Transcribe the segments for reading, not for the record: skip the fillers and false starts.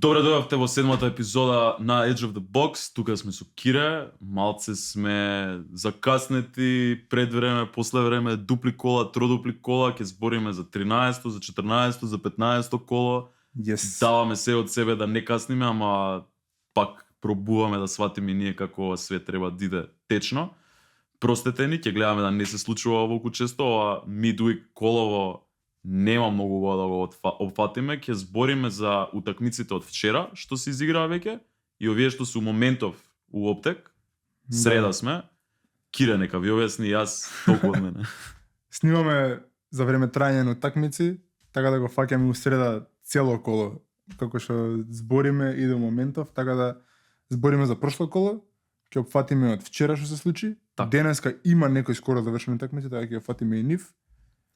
Добре дојавте во седмата епизода на Edge of the Box. Тука сме со Кире, малце сме закаснети, пред време, после време, дупли кола, тродупли кола, ќе збориме за 13-то, за 14-то, за 15-то коло. Yes. Даваме се од себе да не касниме, ама пак пробуваме да сватиме ние како свет треба да иде течно. Простете ни, ќе гледаме да не се случува волку често, ова midweek колово нема многу да го опфатиме, ќе збориме за утакмиците од вчера, што се изиграа веќе, и овие што се у моментов у оптек. Среда сме. Кире, нека ви објасни, јас толку од мене. Снимаме за време трајање на утакмици, така да го фаќаме у среда цело коло. Како што збориме и до моментов, така да збориме за прошло коло, ќе опфатиме од вчера што се случи. Так. Денеска има некои скоро завршени утакмици, така ќе опфатиме и нив.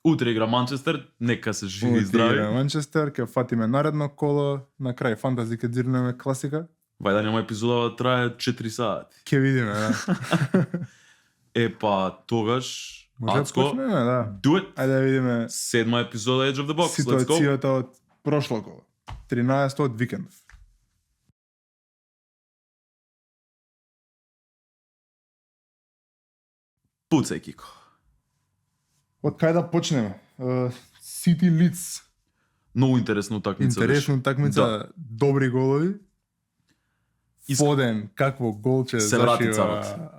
Утре игра Манчестер, нека се живи и здрави. Утре игра Манчестер, ќе фатиме наредно коло, на крај фантази ќе дзирнеме класика. Вајде нема епизода да трае 4 сати. Ќе видиме, да. Епа, тогаш, Може да Ацко, почнеме, да. do it! Ајде да видиме Седма епизода Edge of the Box, let's go! ситуацијата од прошло коло. 13 од викендов. Пуцај, Кико. Од кај да почнеме? Сити Лиц. Многу интересна утакмица. Интересна утакмица, Да. добри голови. Фоден, какво голче Се врати зашива. царот.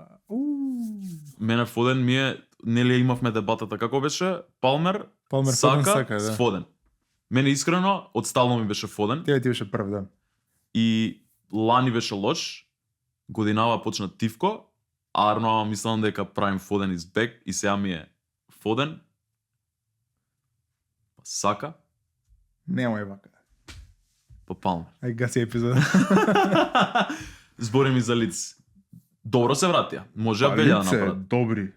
Мене Фоден ми е, нели имавме дебатата како беше? Палмер, Палмер, Сака, Фоден, Сака, с да. Фоден. Мене искрено, од стално ми беше Фоден. Тебе ти беше прв, да. И лани беше лош, годинава почна Тивко, Арно мислам дека правим Фоден из бек и сега ми е Фоден, па Сака, Немај вака. па Палмер. Ај гаси епизода. Зборим и за Лиц. Добро се вратија. Може Па, Белја да Лиц е направат. добри.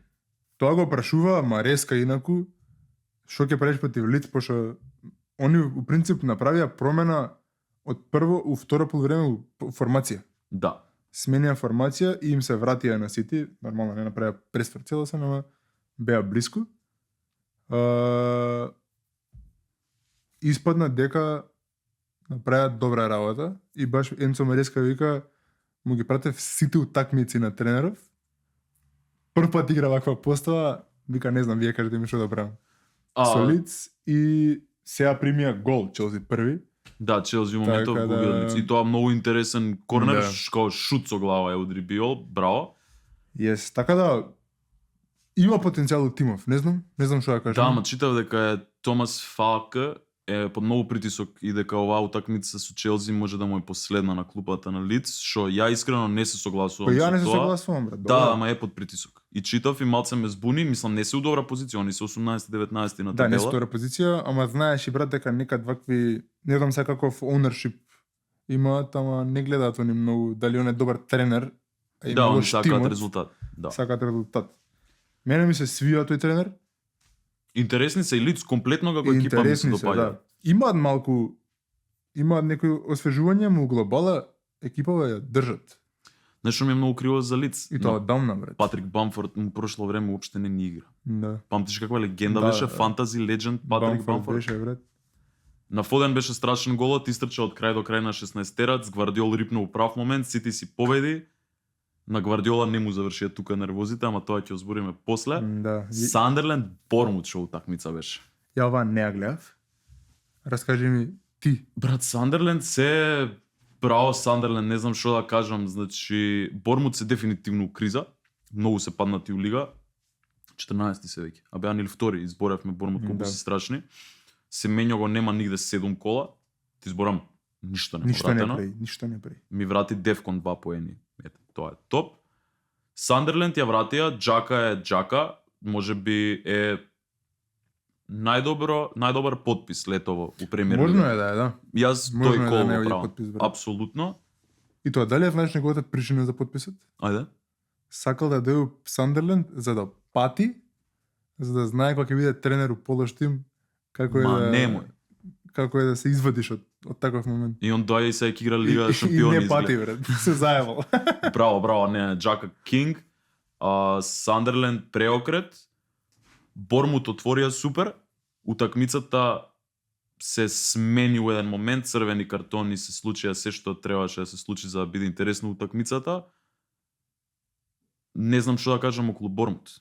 Тоа го прашува Мареска инаку, што ќе правиш против Лиц, пошто они у принцип направија промена од прво у второ полувреме у формација. Да. Сменија формација и им се вратија на Сити, нормално не направија пресвр целосен, ама беа блиску. Испадна дека направиат добра работа и баш Енцо Мареска вика му ги пратев сите утакмици на тренеров. Прв пат игра ваква постава, вика не знам, вие кажете ми што да правам. Со Лиц и сега примија гол Челси први. Да, Челси моментов Така го да- видел Лиц. И тоа многу интересен корнер, Да. како шут со глава е удри Биол, браво. Yes, така да има потенцијал у тимов, не знам што да кажам. Да, ама читав дека е Томас Фалке е под многу притисок и дека оваа утакмица со Челси може да му е последна на клупата на Лиц, што ја искрено не се согласувам Па ја не со се тоа. согласувам, брат. Да, ама е под притисок. И читав и малце ме збуни, мислам не се у добра позиција, они се 18-19 на Да, не табела. втора позиција, ама знаеш и брат дека некад вакви, не знам сега каков ownership имаат, ама не гледаат они многу дали он е добар тренер, а и Да, они лош сакаат тимот, резултат. Да. сакаат резултат. Мене ми се свија тој тренер, Интересни се и Лиц комплетно како екипа ми се интересни се, допаѓа. да. Имаат некои освежувања, му глобала екипава ја држат. Нешто ми е многу криво за Лиц. И тоа дамна, брат. Патрик Бамфорд му прошло време уопште не ни игра. Да. Памтиш каква легенда Да, беше, да. фантази легенд Патрик Бамфорд. беше, брат. На Фоден беше страшен голот, истрча од крај до крај на 16-терат, Гвардиол рипна у прав момент, Сити си победи. На Гвардиола не му завршија тука нервозите, ама тоа ќе го збориме после. Да. Сандерленд Бормут што утакмица беше. Ја ова не ја гледав. Раскажи ми ти. Брат, Сандерленд се браво Сандерленд, не знам што да кажам, значи Бормут се дефинитивно у криза, многу се паднати у лига. 14 се веќе. А беа или втори, изборевме Бормут колку Да. се страшни. Семењо го нема нигде 7 кола. Ти изборам ништо не Ништо не повратено. прави, ништо не прави. Ми врати Девкон 2 поени. Ете, тоа е топ. Сандерленд ја вратија, Джака е Джака, можеби е најдобар потпис летово у премиер лига. Можно е да е, да. Јас Можно тој е кол да го не оѓе правам. потпис, брат. Апсолутно. И тоа дали знаеш неговата причина за потписот? Ајде. Сакал да дојде у Сандерленд за да пати, за да знае кога ќе биде тренер у полош тим, како е Ма, да немој. како е да се извадиш од таков момент. И он доаѓа и се игра Лига И шампиони. не пати, брат. Се заебал. Браво, не, Джака Кинг. Сандерленд преокрет. Бормут отворија супер. Утакмицата се смени у еден момент, црвени картони се случија се што требаше да се случи за да биде интересно утакмицата. Не знам што да кажам околу Бормут.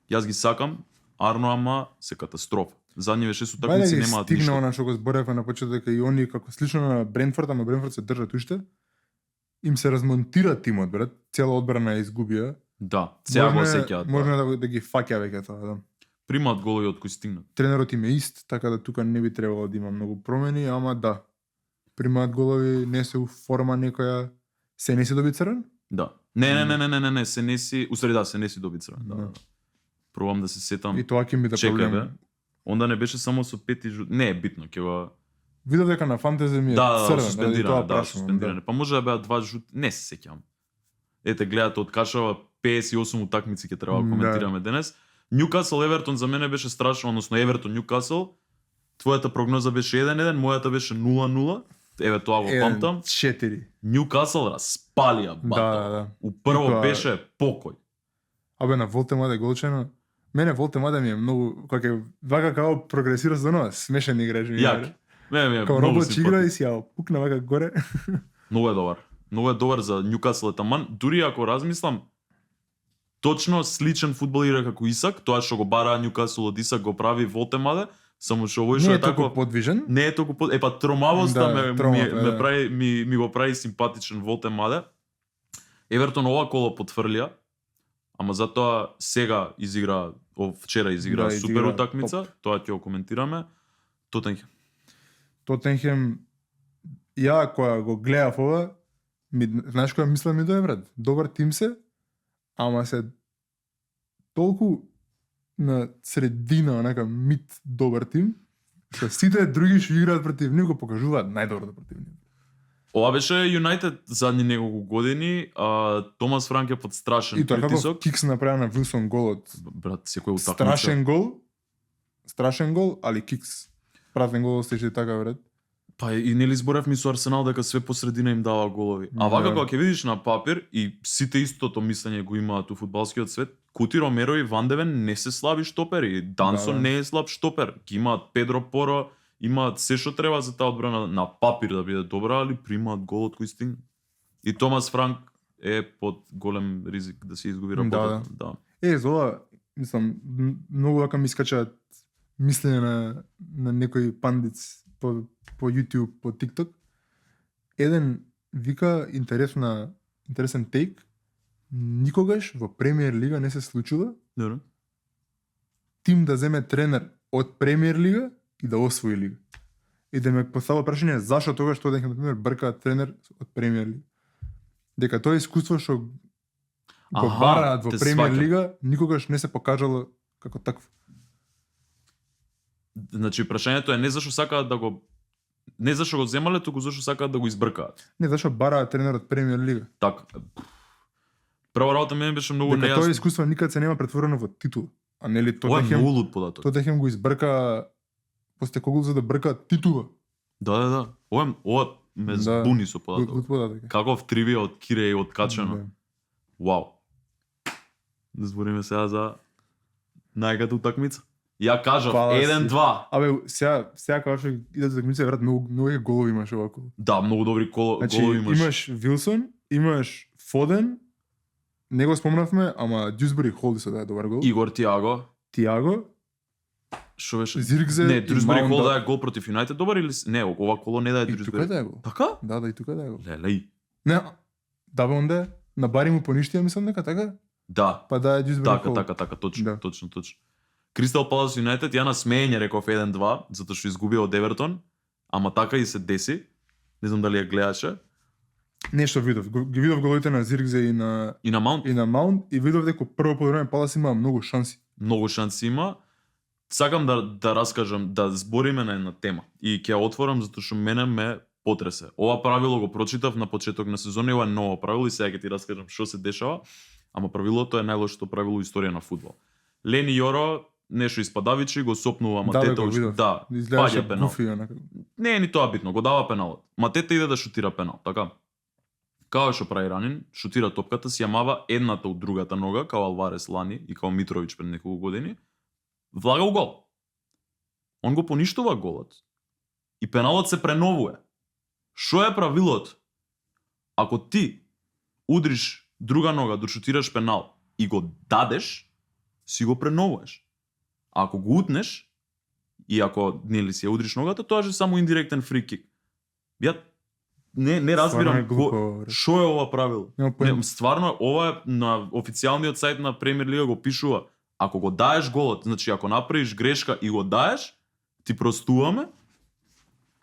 Јас ги сакам, Арно, ама се катастрофа. Задниве 6 утакмици немаат стигна ништо. она што го зборевме на почеток дека и они како слично на Брентфорд, ама Брентфорд се држат уште. Им се размонтира тимот, брат. Цела одбрана ја изгубија. Да, сега го сеќаат. Можно да ги фаќа веќе тоа, да. Примаат голови од кои стигнат. Тренерот им е ист, така да тука не би требало да има многу промени, ама да. Примаат голови, не се у форма некоја. Се не се доби црвен? Да. Не, се неси, усреди да, се неси доби црвен. Да. Пробам да се сетам. И тоа ќе ми да Чекај, проблем. бе. Онда не беше само со 5 жут. Не е битно, ќе го Видов дека на фантези ми е да, црвен, суспендиране, да, прашувам, суспендиране. Па може да беа 2 жут, не се сеќам. Ете, гледате од Кашава 58 утакмици ќе треба да коментираме денес. Ньюкасл Евертон за мене беше страшно, односно Евертон Ньюкасл. Твојата прогноза беше 1-1, мојата беше 0-0. Еве тоа го памтам. 4. Ньюкасл распалија батал. Да. У прво Тоа- беше покој. Абе на Волтемаде голчено. Мене Волтемаде ми е многу кога вака како прогресира со оноа смешен играч ми. Јак. Ме Као многу робот симпатичен. игра и си ја пукна вака горе. Многу е добар. Многу е добар за Ньюкасл таман. Дури ако размислам, точно сличен фудбал игра како Исак, тоа што го бара Ньюкасл од Исак го прави Волтемаде, само што овој што Не е е толку тако подвижен. не е толку епа тромавоста Да, ме тромав, ме да. прави ми го прави симпатичен Волтемаде. Евертон ова коло потврлија, ама затоа сега изигра, вчера изигра Да, супер изигра утакмица, тоа ќе го коментираме. Тотенхем. Тоттенхем ја кога го гледав ова, знаеш која мисла ми дое брат? Добар тим се, ама се толку на средина, онака мид добар тим, што сите други што играат против нив го покажуваат најдоброто против нив. Ова беше Юнајтед задни неколку години, Томас Франк е под страшен И тоа како притисок. кикс направи на Вилсон голот. Брат, секој утакмица. Страшен гол, али кикс. Пратен гол стеше така брат. Па и нели зборевме со Арсенал дека све по средина им дава голови. А вака Да. кога ќе видиш на папир и сите истото мислење го имаат у фудбалскиот свет, Кути, Ромеро и Ван Девен не се слаби штопери. Дансон Да. не е слаб штопер. Ги имаат Педро Поро, имаат се што треба за таа одбрана на папир да биде добра, али примаат гол од кој стигна. И Томас Франк е под голем ризик да се изгуби Да, работата. Да. За ова, мислам, многу вака ми скачаат мислење на некој пандиц по YouTube, по TikTok. Еден вика интересен тейк, никогаш во Премиер Лига не се случува Добро. тим да земе тренер од Премиер Лига и да освои лига. И да ме поставува прашање зашто тогаш што дека на пример брка тренер од Премиер Лига. Дека тоа искуство што го Аха, бараат во те Премиер сваќам. Лига никогаш не се покажало како такво. Значи прашањето е не зашто сакаат да го не зашто го земале, туку зашто сакаат да го избркаат. Не, зашто бараат тренер од Премиер Лига. Така. Прва работа мене беше многу Дека тоа нејасно. искуство никад се нема претворено во титула. А нели Ова е Тоттенхем, многу луд податок. Тоттенхем го избрка после Когул за да брка титула. Да. Ова ме Да. збуни со Луд податок. податок. Каков тривија од Кире и од Качено. Да. Вау. Да збориме сега за најгата утакмица. Ја кажав Фала си. 1-2. Абе, сега како што идат за такмица, верат многу голови имаш овако. Да, многу добри Значи, голови имаш. Вилсон, имаш Фоден, не го спомнавме, ама Дюсбери Холди се даде добар гол. Игор Тиаго. Тиаго, Што беше? Зиркзе Не, и Дрюсбери Маунт Хол да- даде гол против Юнајтед добар или не, ова коло не даде и тука Дрюсбери. даде гол. Така? Да, и тука даде гол. Лелеј. Не, да бе онде, на бари му поништија, мислам дека така, Да, па даде Дюсбери Хол. така, точно, Да. точно. Кристал Палас Юнајтед, ја на смеење реков 1-2, затоа што изгубија од Евертон, ама така и се деси. Не знам дали ја гледаше. Нешто видов, ги видов голите на Зиркзе и на И на Маунт и видов дека прво полувреме Палас има многу шанси. многу шанси има. Сакам да раскажам, да збориме на една тема. И ќе ја отворам затоа што мене ме потресе. Ова правило го прочитав на почеток на сезона, и ова е ново правило и сега ќе ти раскажам што се дешава. Ама правилото е најлошото правило у историја на фудбал. Лени Јоро нешто испадавичи, го сопнува Матета. го видов. Да, Изгледаше паѓа пенал. буфи, онака. Не е ни тоа битно, го дава пеналот. Матета иде да шутира пенал, така? Као што прави ранин, шутира топката, си ја мава едната од другата нога, као Алварес лани и као Митровиќ пред неколку години, влага у гол. Он го поништува голот. и пеналот се преновува. Што е правилото? Ако ти удриш друга нога да шутираш пенал и го дадеш, си го преновуваш. А ако го утнеш и ако нели си ја удриш ногата, тоа е само индиректен фри кик. Ја не разбирам што е ова правило. Не, стварно ова е на официјалниот сајт на Премиер Лига го пишува. Ако го даеш голот, значи ако направиш грешка и го даеш, ти простуваме.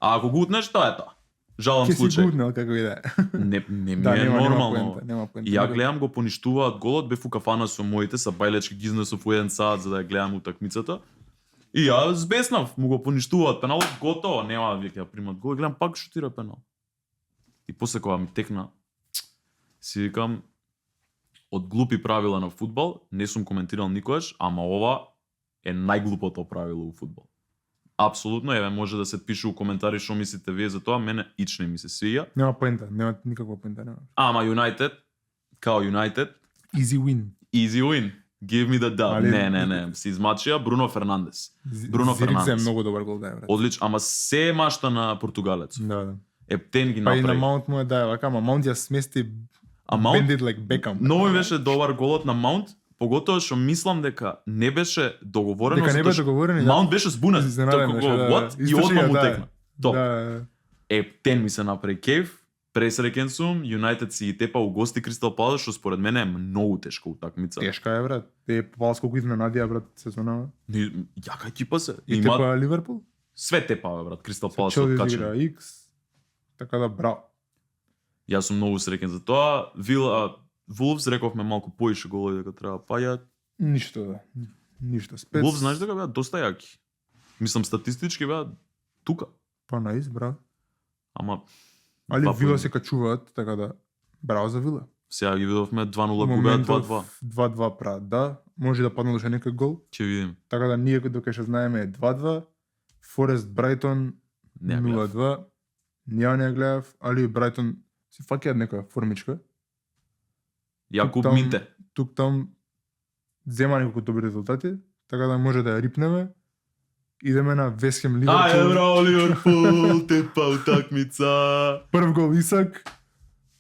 А ако го утнеш, тоа е тоа. Жалам случај. Ке си гуднал како и да е. Не ми Да, е нема нормално. поента. И ја гледам го поништуваат голот, бев у кафана со моите, са бајлечки ги изнесов у 1 сат за да ја гледам утакмицата. И ја збеснав, му го поништуваат пеналот, готово, нема веќе ја примат гол, гледам пак шутира пенал. И после кога ми текна, си викам, од глупи правила на фудбал, не сум коментирал никогаш, ама ова е најглупото правило у фудбал. Апсолутно, еве може да се пише у коментари што мислите вие за тоа, мене ич не ми се свиѓа. Нема поента, нема никаква поента, нема. Ама United, као United, Easy win. easy win. Give me the dub. Али- Не. Си измачија Бруно Фернандес. Бруно Зиркзе е Фернандес. многу добар гол да е, брат. Одлично, ама се е машта на португалец. Да. Ептен ги Па и на направи. Маунт му е да е вака, ама Маунт ја смести А Маунт, bend it like Beckham. многу ми беше добар голот на Маунт, поготоа што мислам дека не беше договорено. Дека не затоа беше што договорен. Маунт беше збунет. Изненаден Току беше, го, да. what? И Источи одма ја, му да. текна. Топ. Да. Ептен ми се направи кеф. Пресреќен сум, Юнајтед си ги тепа у гости Кристал Палас, што според мене е многу тешка утакмица. Тешка е, брат. Те Палас колку изненадија, брат, сезонава. Јака екипа се. И Има тепа Ливерпул. све тепа, бе, брат, Кристал Палас Челси откачен. игра X. Така да, браво. Јас сум многу среќен за тоа. Вулфс рековме малку поише голови дека треба паѓаат. Ништо, да. Ништо. Спец. Вулфс знаеш дека беа доста јаки. Мислам статистички беа тука. Па наис, браво. Ама Али Два Вила поена. се качуваат, така да, браво за Вила. сега ги видовме 2-0 губеа 2-2. 2-2 прават, да. Може да падне уште некој гол. Ќе видим. Така да ние дока ќе знаеме е 2-2. Форест Брайтон Не ја гледав. 0-2. Ја не ја гледав, али Брайтон си фаќаат некоја формичка. Јакуб Там- Мите. Тук там зема неколку добри резултати, така да може да ја рипнеме. Идеме на Весхем Ливерпул. браво Ливерпул, тепа утакмица. Прв гол Исак,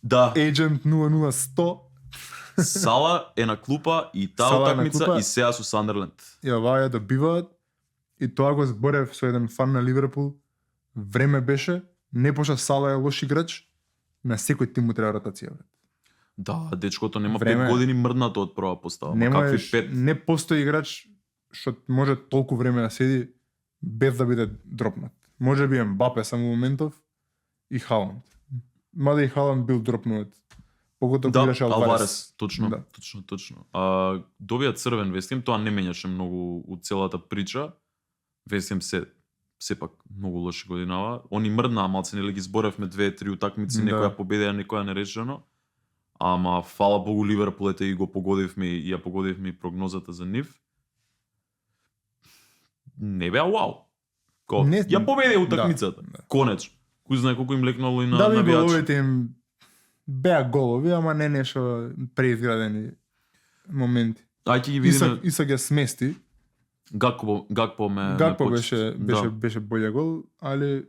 Да, Agent 00100. Сала е на клупа и таа Сала е на утакмица клупа. и сега со Сандерленд. Ја ваја да биваат. И тоа го зборев со еден фан на Ливерпул. Време беше, не пошто Сала е лош играч, на секој тим му треба ротација. Брат. Да, дечкото нема Време 5 е. години мрднато од прва постава. Не Ма какви можеш, 5? не постои играч што може толку време да седи без да биде дропнат. Може би Мбапе само моментов и Халанд. Мада и Халанд бил дропнат. Поготово Да, играше Алварес, точно, Да. точно. Добија црвен Вестхем, тоа не менјаше многу од целата прича. Вестхем се сепак многу лоши годинава. Они мрднаа малце, нели ги зборевме 2-3 утакмици, Да. некоја победија, некоја нерешено. Ама фала Богу Ливерпул ете и го погодивме и ја погодивме и прогнозата за нив. Не беа вау. Не- Ја победија утакмицата. Да. Конечно. Кој знае колку им лекнало и на Да, би навијачи. головите им беа голови, ама не нешто преизградени моменти. Ај ќе ги видиме. Исак ја смести. Гакпо ме Гакпо ме беше почести. беше боље гол, али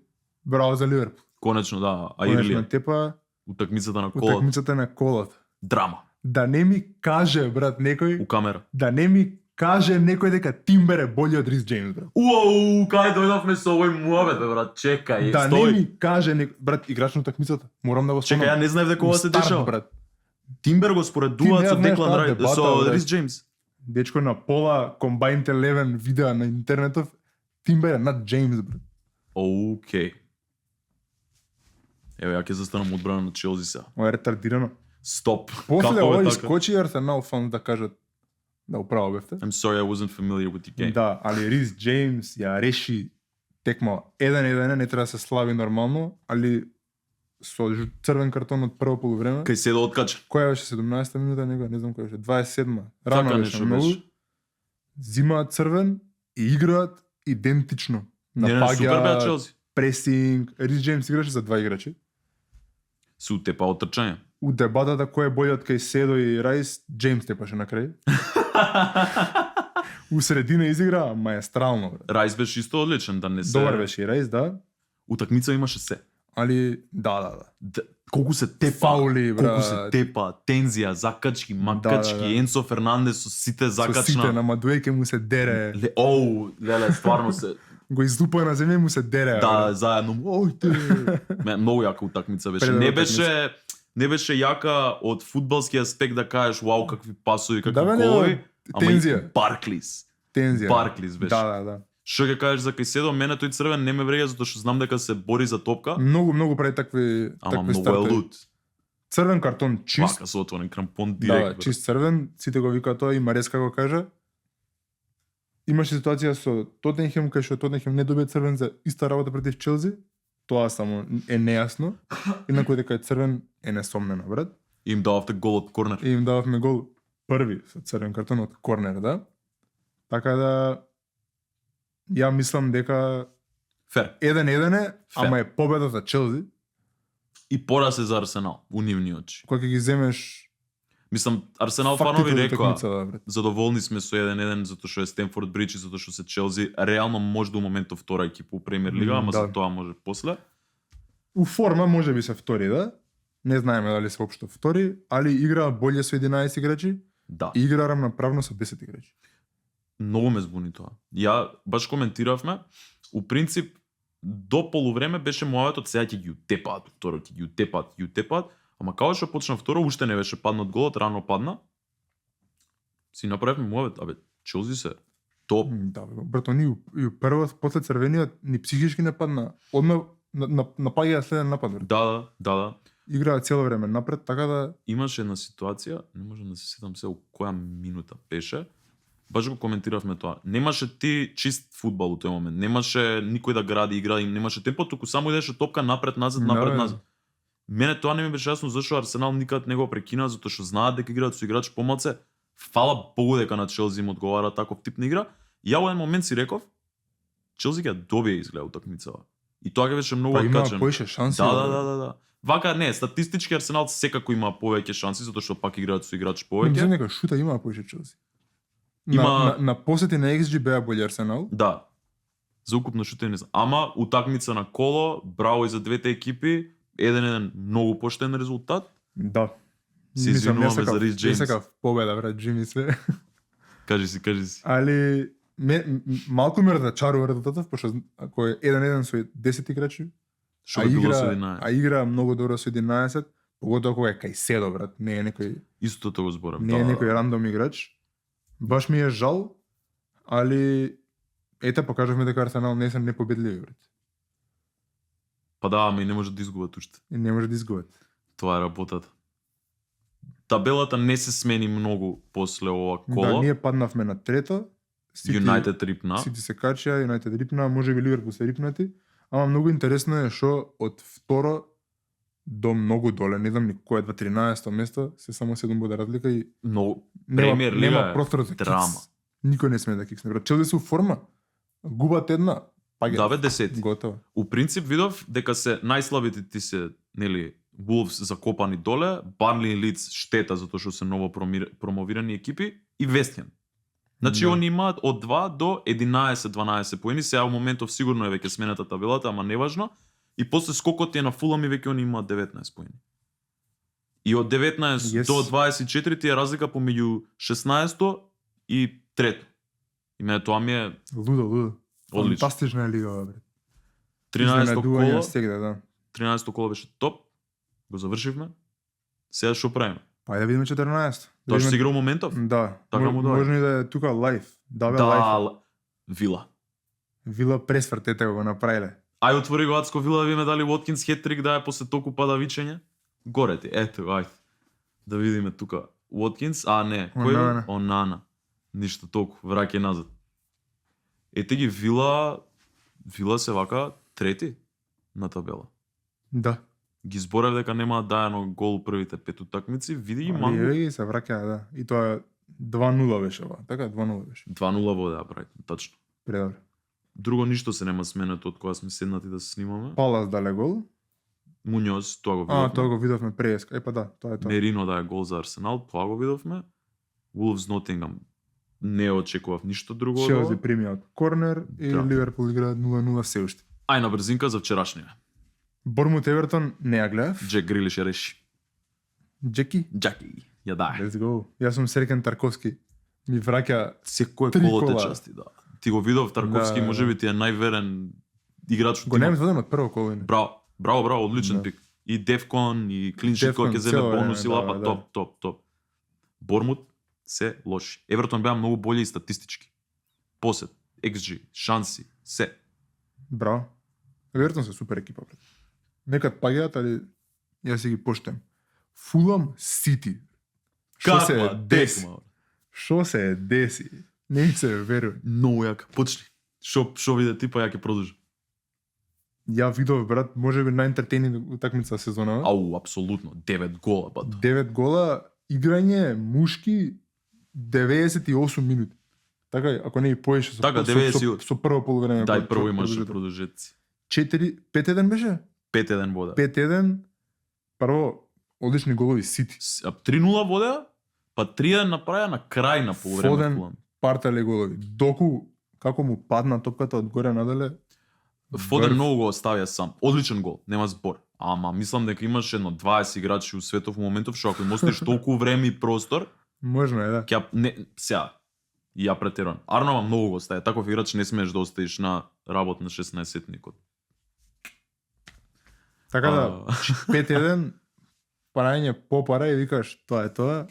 браво за Ливерпул. Конечно, да. А Конечно Ирлија, тепа утакмицата на колот, утакмицата на колот. драма Да не ми каже, брат, некој, у камера. да не ми каже некој дека Тимбер е болji од Рис Джеймс, брат. Уау, кај дојдовме со овој муабет, бе, брат, чекај, Да не стој. ми каже брат, играч на утакмицата. Морам да го Чекај, ја спомнам. не знаев дека ова се Старт, дешава. брат. Тимбер го Ти споредуваат не со знаеш Деклан таа Рајс, дебата, со брат. Рис Джеймс. Дечко на пола Combined 11 видеа на интернетов, Тимбер е над Джеймс, брат. Океј. Ево, ја ќе застанам одбрана на Челси сега. Ова е ретардирано. Стоп. После Како е ова така? искочи Арсенал фан да кажат да управо бевте. I'm sorry, I wasn't familiar with the game. Да, али Рис Джеймс ја реши текма 1-1, не треба да се слави нормално, али со црвен картон од прво полувреме. Кај се да откача. Која беше 17-та минута, не знам која беше, 27-ма. Рано Така беше нешто многу. беше. Зимаат црвен и играат идентично. Не, супер беа Напаѓаат, Челси. пресинг. Рис Джеймс играше за два играчи. Се утепа од трчање. У дебатата кој е бољи од Кајседо и Рајс, Джеймс тепаше на крај. У средина изигра маестрално. Брат. Рајс беше исто одличен, да не се... Добар беше и Рајс, да. Утакмица имаше се. Али да. Колку се тепа, Фаули, брат. колку се тепа, тензија, закачки, макачки, Да. Енцо Фернандес со сите Со сите закачна. на Мадуеке му се дере. Леле, стварно се. Го излупа на земја и му се дере. Да, заедно. Ојте. Многу јака утакмица беше. Предобра Не беше јака од фудбалски аспект да кажеш вау какви пасови, какви Да, бе, голови. тензија. Барклис. Тензија. Барклис беше. Да. Што ќе кажеш за Кајседо, мене тој црвен не ме врега затоа што знам дека се бори за топка. Многу прави такви Ама такви многу е стартови. лут. Црвен картон чист. Вака со отворен крампон Да, директ. чист црвен, сите го викаат тоа и Мареска го кажа. Имаше ситуација со Тотенхем кај што Тотенхем не добие црвен за иста работа против Челси. Тоа само е нејасно. Инаку дека е црвен е несомнено, брат. Им дававте гол од корнер. И им дававме гол први со црвен картон од корнер, да. Така да ја мислам дека Фер. 1-1 е, ама е победа за Челси. И пораз е за Арсенал, у нивни очи. Кога ќе ги земеш Мислам, Арсенал фактите фанови од рекоа, утакмицата, брат. задоволни сме со 1-1 затоа што е Стенфорд Бридж и затоа што се Челси реално може до моментов втора екипа у Премиер лига, ама Да. за тоа може после. У форма може би се втори, да? Не знаеме дали се општо втори, али игра боле со 11 играчи Да. и игра рамноправно со 10 играчи. Многу ме збуни тоа. Ја баш коментиравме, у принцип до полувреме беше мојот сега ќе ги утепаат, второ ќе ги утепаат, ама као што почна второ, уште не беше паднат голот, рано падна. Си направивме мојот, Челси се топ. Да, бе, брат, они и у прво после црвениот ни психички не падна. Одма напаѓа следен напад. Брат. Да. Играа цело време напред, така да Имаше една ситуација, не можам да се сетам се у која минута беше. Баш го коментиравме тоа. Немаше ти чист фудбал у тој момент. Немаше никој да гради игра, и немаше темпо, туку само идеше топка напред, назад, напред, Да, назад. Мене тоа не ми беше јасно зашто Арсенал никад не го прекина, затоа што знаат дека играат со играч помалце. Фала Богу дека на Челси им одговара таков тип на игра. И ја во еден момент си реков, Челси ќе добие изгледа утакмицава. И тоа ќе беше многу па има откачено. поише шанси. Да. Вака не, статистички Арсенал секако има повеќе шанси затоа што пак играат со играч Мислам повеќе. дека шута има поише Челси. Има- На посети на XG беа боле Арсенал. Да. За укупно шутење не знам. Ама утакмица на коло, браво и за двете екипи, 1-1 многу поштен резултат. Да. Се Мислам, извинуваме за Рис Джеймс. Не сакав победа, брат, Джими се. Кажи си. Али малку ме разочарува резултатот, пошто ако е 1-1 со 10 играчи, Што би било со 11. игра многу добро со 11, поготоа кога е Кајседо, брат, не е некој Истото го зборам. не е некој рандом играч. Баш ми е жал, али ете покажавме дека Арсенал не се непобедливи, брат. Па да, ама и не може да изгубат уште. И не може да изгубат. Тоа е работата. Табелата не се смени многу после ова Да, коло. ние паднавме на трето. Юнайтед рипна. Сити се качија, Юнайтед рипна, може би Ливерпул се рипнати. Ама многу интересно е што од второ до многу доле, не знам ни кој е 13-то место, се само 7 бода разлика и Но Премиер лига нема е простор за драма. кикс. Никој не сме да киксне. Брат, Челси се у форма. Губат една, паѓа. Да бе 10. Готово. У принцип видов дека се најслабите ти се, нели, Wolves закопани доле, Барнли и Лидс штета затоа што се ново промовирани екипи и Вест Хем. Значи Да. они имаат од 2 до 11-12 поени, сега во моментов сигурно е веќе смената табелата, ама неважно. И после скокот е на Фулам и веќе они имаат 19 поени. И од 19 Yes. до 24 ти е разлика помеѓу 16 и 3. И мене тоа ми е Лудо. одлично. Фантастична е лига, брат. 13 Изненадување коло, стегна, да. 13 коло беше топ. Го завршивме. Сега што правиме? Па да видиме 14. Тоа што се игра у моментов? Да. Така му доаѓа. Може и да е тука лайф. Да, бе, Да, лайф. Вила. Вила пресвртете го направиле. Ај отвори го Ацко Вила да видиме дали Воткинс хетрик да е после толку падавичење. Горе ти, ето, ајде. Да видиме тука. Воткинс, не, кој Онана. е? Онана. Ништо толку, враќај назад. Ете ги Вила се вака трети на табела. Да. Ги зборев дека немаат дајано гол у првите 5 утакмици, види ги Мангу. Али се враќа, да. И тоа 2-0 беше ова. Така 2-0 беше. 2-0 водеа Брайтон, тачно. Предобро. Друго ништо се нема сменето од кога сме седнати да се снимаме. Палас дале гол. Муњоз, тоа го видовме. Тоа го видовме преска. Па да, тоа е тоа. Мерино да е гол за Арсенал, тоа го видовме. Wolves Nottingham не очекував ништо друго од Челси ова. примија од корнер и Да. Ливерпул игра 0-0 се уште. Ај на брзинка за вчерашниот. Бормут Евертон не ја гледав. Джек Грилиш ја реши. Джеки? Джаки, ја дај. Let's go. Јас сум Серкен Тарковски. Ми враќа Секој Три коло те кола. части, да. Ти го видов, Тарковски Да, можеби ти е најверен играч од го немам тимот. воден од прво коло. Браво, одличен Да. пик. И Девкон, и Клиншит Девкон, кој ќе земе цело време, бонус и да, лапа, да. топ. Бормут се лоши. Евертон беа многу болji и статистички. Посет, XG, шанси, се. Браво. Евертон се супер екипа. Брат. Некад паѓаат, али јас си ги поштем. Фулам Сити. Што се деси? текма? Што се деси? Не ми се верува. Многу јака. Почни. Шо виде ти, па ја ќе продолжи. Ја видов, брат, можеби најентертейнинг утакмица сезонава. Ау, апсолутно. 9 гола, бато. 9 гола, играње мушки 98 минути. Така, ако не и поише со, Така, со 90. со прво полувреме. Дај, прво имаш продолжетел. продолжетци. 5-1 беше? 5-1 вода. 5-1. Прво, одлични голови Сити. 3-0 вода, па 3-1 направија на крај на полувреме. Фоден. Фулам. Партале голови. Доку, како му падна топката од горе надале. Фоден Врв. многу го оставија сам. Одличен гол, нема збор. Ама мислам дека имаш едно 20 играчи у светов моментов, што ако им оставиш толку време и простор, Можно е, да. ќе не сега и ја претерувам. Арнова многу го оставија. Таков играч не смееш да оставиш на работ на 16-тникот. Така да, 5-1, парање по пара и викаш, тоа е тоа.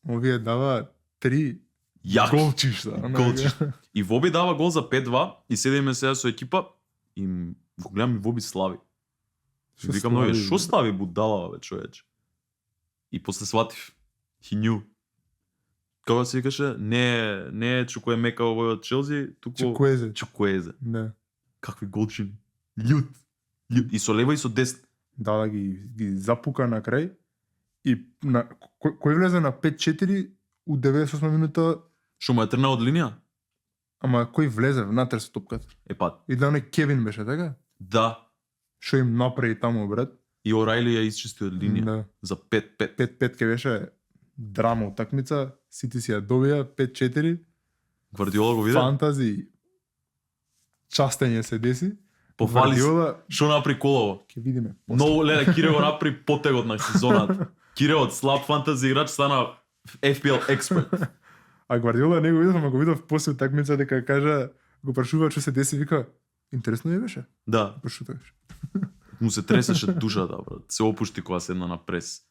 Овие дава 3 Јак. голчишта. Голчишта. И Воби дава гол за 5-2 и седиме сега со екипа и го гледам и Воби слави. Што Викам, слави, што слави будала, бе, човече? И после сватив. He knew. Како се викаше, не е Чукуемека овој од Челси, туку Чукуезе. Чукуезе. Да. Какви голчини. Љут. И со лева и со десна. Да, ги запука на крај. И на, кој влезе на 5-4 у 98 минута, Што му е тргна од линија? ама кој влезе внатре со топката? Па, И да не Кевин беше, така? да. Што им направи таму, брат? И Орайли ја исчисти од линија. Да. За 5-5. 5-5 ке беше драма утакмица, Сити си ја добија 5-4. Гвардиола го виде? Фантази. Частење се деси. Пофали се. Гвардиола, Што направи Колово? ќе видиме. после. Многу леле, Кире го направи потегот на сезоната. Кире од слаб фантази играч стана FPL експерт. А Гвардиола не го видов, ама го видов после утакмица дека кажа, го прашува што се деси, вика, интересно ми беше. Да, Пошутуваш. му се тресеше душата, брат. Се опушти кога седна на прес.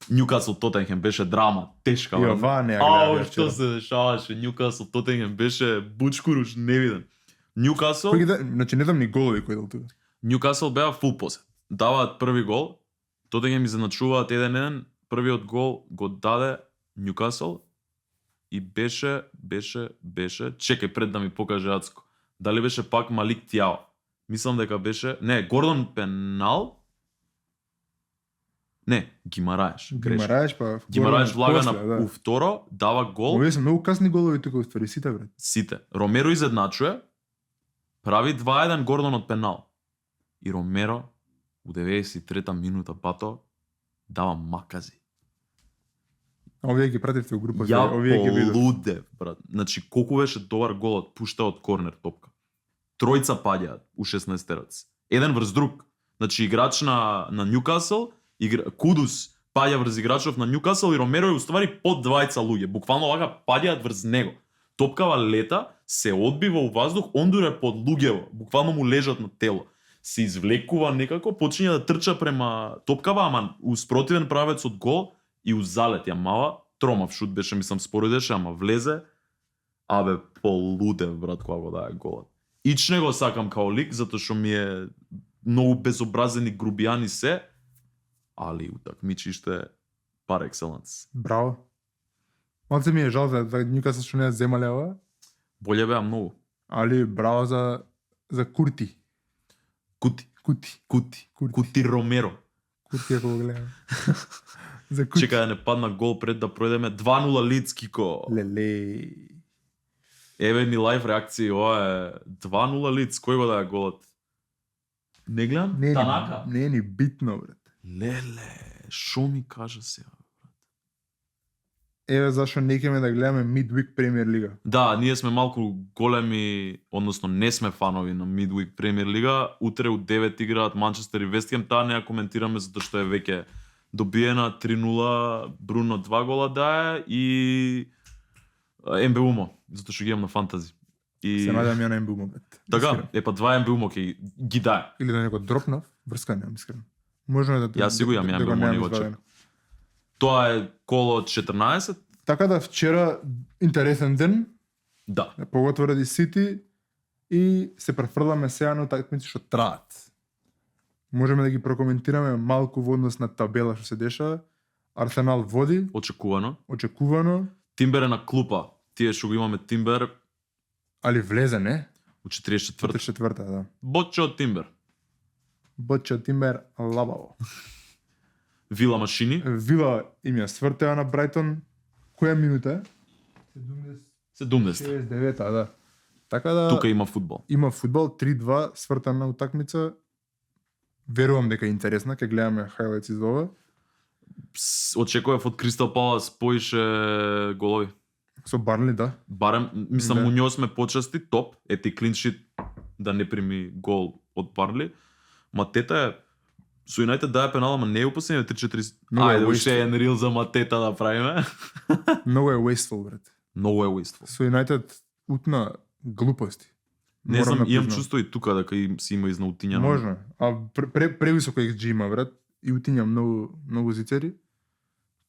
Ньюкасл Тотенхем беше драма, тешка. И брат. ова не ја Ау, гледав што вчера. се дешаваше? Ньюкасл Тотенхем беше бучкуруш невиден. Ньюкасл, Кој ги да, значи не дам ни голови кој дал тука. Ньюкасл беа фул посет. Даваат први гол, Тотенхем изначуваат 1-1, првиот гол го даде Ньюкасл и беше, чекај пред да ми покаже Ацко. Дали беше пак Малик Тиао? Мислам дека беше, не, Гордон Пенал? Не, Гимараеш. Гимараеш па. Гимараеш влага после, на у второ, дава гол. Овие се многу касни голови тука уствари сите, брат. Сите. Ромеро изедначува, прави 2-1 Гордон од пенал. И Ромеро у 93-та минута бато дава макази. А овие ги пративте у група, Ја овие ги видов. полудев, брат. Значи, колку беше добар голот, пушта од корнер топка. Тројца паѓаат у 16-терец. Еден врз друг. Значи, играч на Ньюкасл, Кудус паѓа врз играчов на Ньюкасл и Ромеро е уствари под двајца луѓе. Буквално вака паѓаат врз него. Топкава лета, се одбива у воздух, ондуре под луѓево. Буквално му лежат на тело. Се извлекува некако, почиња да трча према топкава, ама у спротивен правец од гол и у залет ја мава. Тромав шут беше, мислам, споредеше, ама влезе. Абе, полудев, брат, кога го даде голот. Ич не го сакам као лик, затоа што ми е многу безобразен и грубијан и се, али утакмичиште пар екселенс. Браво. Малце ми е жал за Ньюкасл што не ја земале ова, Боле беа многу. али браво за Курти. Кути Курти Ромеро. Курти ако го гледам. За Курти. Чека да не падна гол пред да пројдеме 2-0 Лиц Кико. Леле. Еве ни лайв реакции, ова е 2-0 Лиц, кој го даде голот? Не гледам? Не, Танака. не е ни битно, брат. Леле, шо ми кажа сега? еве зашо не ќеме да гледаме Midweek Премиер Лига. Да, ние сме малку големи, односно не сме фанови на Midweek Премиер Лига. Утре у 9 играат Манчестер и Вест Хем, таа не ја коментираме затоа што е веќе добиена 3-0, Бруно 2 гола дае и МБУМО, затоа што ги имам на фантази. И Се надевам ја на МБУМО, бет. така, па 2 МБУМО ќе ги дае. Или да некој дропнав, врска немам искрено. Можно е да Јас си го имам, ја МБУМО не го чекам. Тоа е коло 14? Така да вчера интересен ден, Да. поготово ради Сити и се префрламе сега на утакмици што траат. Можеме да ги прокоментираме малку во однос на табела што се деша. Арсенал води, Очекувано. очекувано, Тимбер е на клупа. Тие што го имаме Тимбер али влезе, не? у 44-та. 44-та, да. Ботче од Тимбер. Боча Тимбер лабаво. Вила машини. Вила им ја свртеа на Брайтон. Која минута е? 70. 69-та, да. Така да Тука има фудбал. има фудбал 3-2 свртана утакмица. Верувам дека е интересна, ќе гледаме хайлайтс из ова. Очекував од Кристал Палас поише голови. Со Барнли, да. Барем, мислам, Да. Муњоз сме почасти, топ, ети клиншит да не прими гол од Барнли. Матета е со Юнайтед дае пенал, ама не е упоследни 3-4. Много е Ајде, уште wasteful. еден рил за Матета да правиме. Многу е wasteful, брат. Многу е wasteful. Со Юнайтед утна глупости. Не Морам знам, да имам признам. чувство и тука дека им си има изнаутињано. Можно. А превисоко XG има, брат. И утиња многу зицери.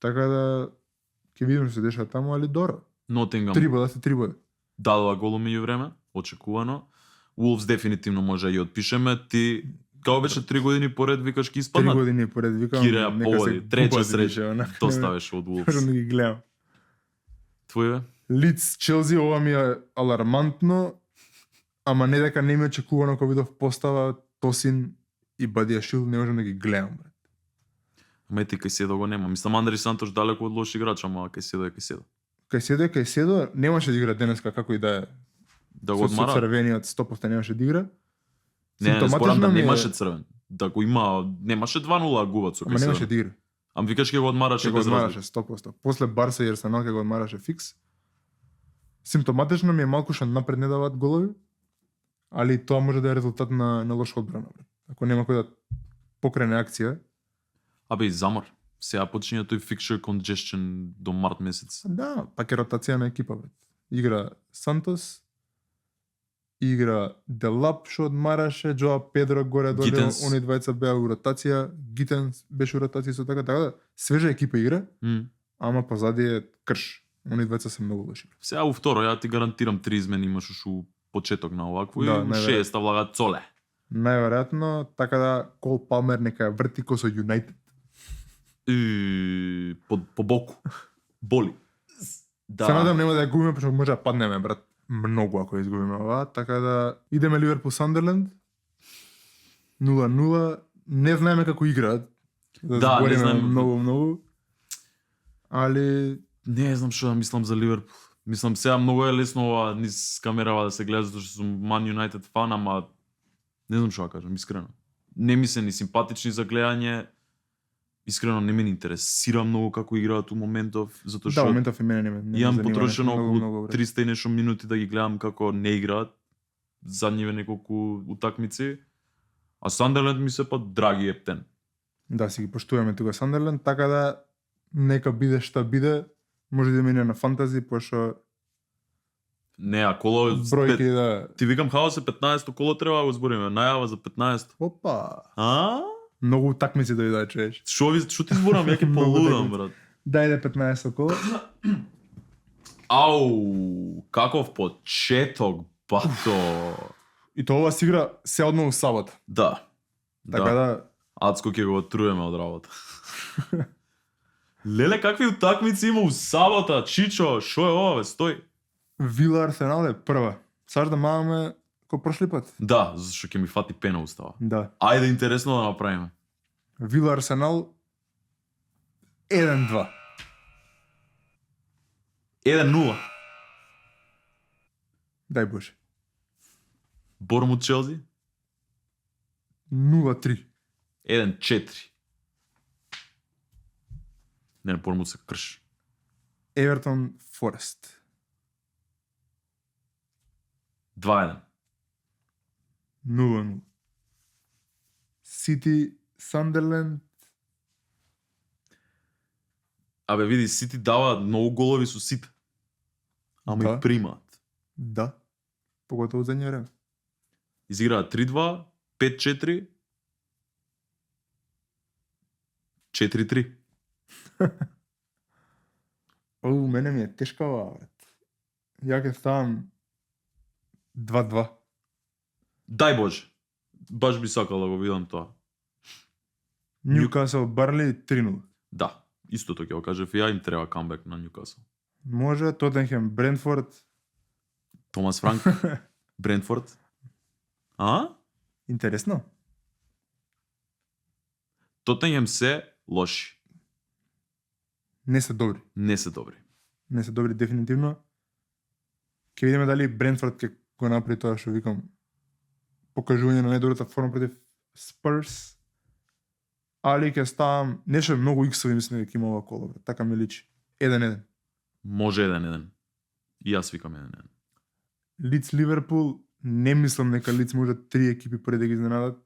Така да ќе видиме што се деша таму, али добро. Нотингам 3 бода се 3 бода. дадува гол меѓу време, очекувано. Wolves дефинитивно може да ја отпишеме. Ти као беше 3 години поред викаш ки 3 испаднат. години поред викам. Кире ја нека се поводи, треча губат среќа. више, онака. Доставеше од Можам Wolves. да ги гледам. Твој бе? Лиц Челси ова ми е алармантно, ама не дека не ми е очекувано кога видов постава Тосин и Бадиашил, не можам да ги гледам, брат. Ама ети кај седо го нема. Мислам Андри Сантош далеку од лош играч, ама кај седо е кај седо. Кај седо, немаше да игра денеска како и да е. Да го Со одмара? црвениот 100% немаше да игра. Не, спорам да ми е- немаше црвен. Да го има, немаше 2-0 губат со Ама кај немаше седо. да игра. Ама викаш ќе го одмараше Ќе го без одмараше разлика. 100%. После Барса и Арсенал ќе го одмараше фикс. Симптоматично ми е малку што напред не даваат голови, али тоа може да е резултат на лоша одбрана. Брат. Ако нема кој да покрене акција, Абе и замор. Сега почиња тој fixture congestion до март месец. да, пак е ротација на екипа, брат. Игра Сантос, игра Делап што одмараше, Джоа Педро горе дојде, Гитенс. они двајца беа у ротација, Гитенс беше у ротација со така, така да свежа екипа игра, ама позади е крш. Они двајца се многу лоши. Сега у второ, ја ти гарантирам 3 измени имаш уште у почеток на овакво Да, и у најверојатно. 6 влага Цоле. Најверојатно, така да Кол Палмер нека ја врти ко со Юнайтед. И по боку. Боли. Да. Се надам нема да ја губиме, пошто може да паднеме, брат. Многу ако ја изгубиме ова, така да идеме Ливерпул Сандерленд. 0-0, не знаеме како играат. Да, не збориме знаеме. многу, али Не знам што да мислам за Ливерпул. Мислам сега многу е лесно ова низ камерава да се гледа затоа што сум Man United фан, ама не знам што да кажам, искрено. Не ми се ни симпатични за гледање. Искрено не ме интересира многу како играат у моментов, затоа да, што моментов и мене не ме имам занима потрошено многу, околу многу, брат. 300 и нешто минути да ги гледам како не играат задниве неколку утакмици. А Сандерленд ми се па драги ептен. Да, си ги поштуваме тука Сандерленд, така да нека биде што биде, може да мине на фантази, пошто Не, а коло бројки да... Ти викам хаос е 15-то коло треба да го збориме, најава за 15-то. Опа! А? Многу такмици дојдоа, чуеш. Што ти зборам, ја ќе Многу полудам, такмици. брат. Дајде 15 коло. Ау, каков почеток, бато. И тоа ова се игра се одново сабота. Да. Така да, Ацко ќе го отруеме од работа. Леле, какви утакмици има у сабота, Чичо, шо е ова, бе, стој. Вила Арсенал е прва. Саш да маваме ко прошли пат. Да, зашто ќе ми фати пена устава. Да. Ајде интересно да направиме. Вила Арсенал 1-2. 1-0. Дај Боже. Бормут Челси 0-3. 1-4. Не, Бормут се крш. Евертон Форест. 2-1. 0-0. Сити Сандерленд. Абе види, Сити дава многу голови со Сити. Ама Да. и примаат. Да. Поготово за време. Изиграа 3-2, 5-4, 4-3. Мене ми е тешка ова, брат. Ја ќе ставам 2-2. Дај Боже. Баш би сакал да го видам тоа. Ньюкасл Барли 3-0. Да, истото ќе го кажев и ја, им треба камбек на Ньюкасл. Може Тоттенхем Брентфорд. Томас Франк, Брентфорд. А? Интересно. Тоттенхем се лоши. Не се добри. Не се добри. Не се добри дефинитивно. Ќе видиме дали Брентфорд ќе го направи тоа што викам покажување на најдобрата форма против Спурс. Али ќе ставам нешто многу иксови мислам дека има ова коло, брат. Така ми личи. 1-1. Може 1-1. И јас викам 1-1. Лиц Ливерпул, не мислам дека Лиц може 3 екипи пред да ги изненадат.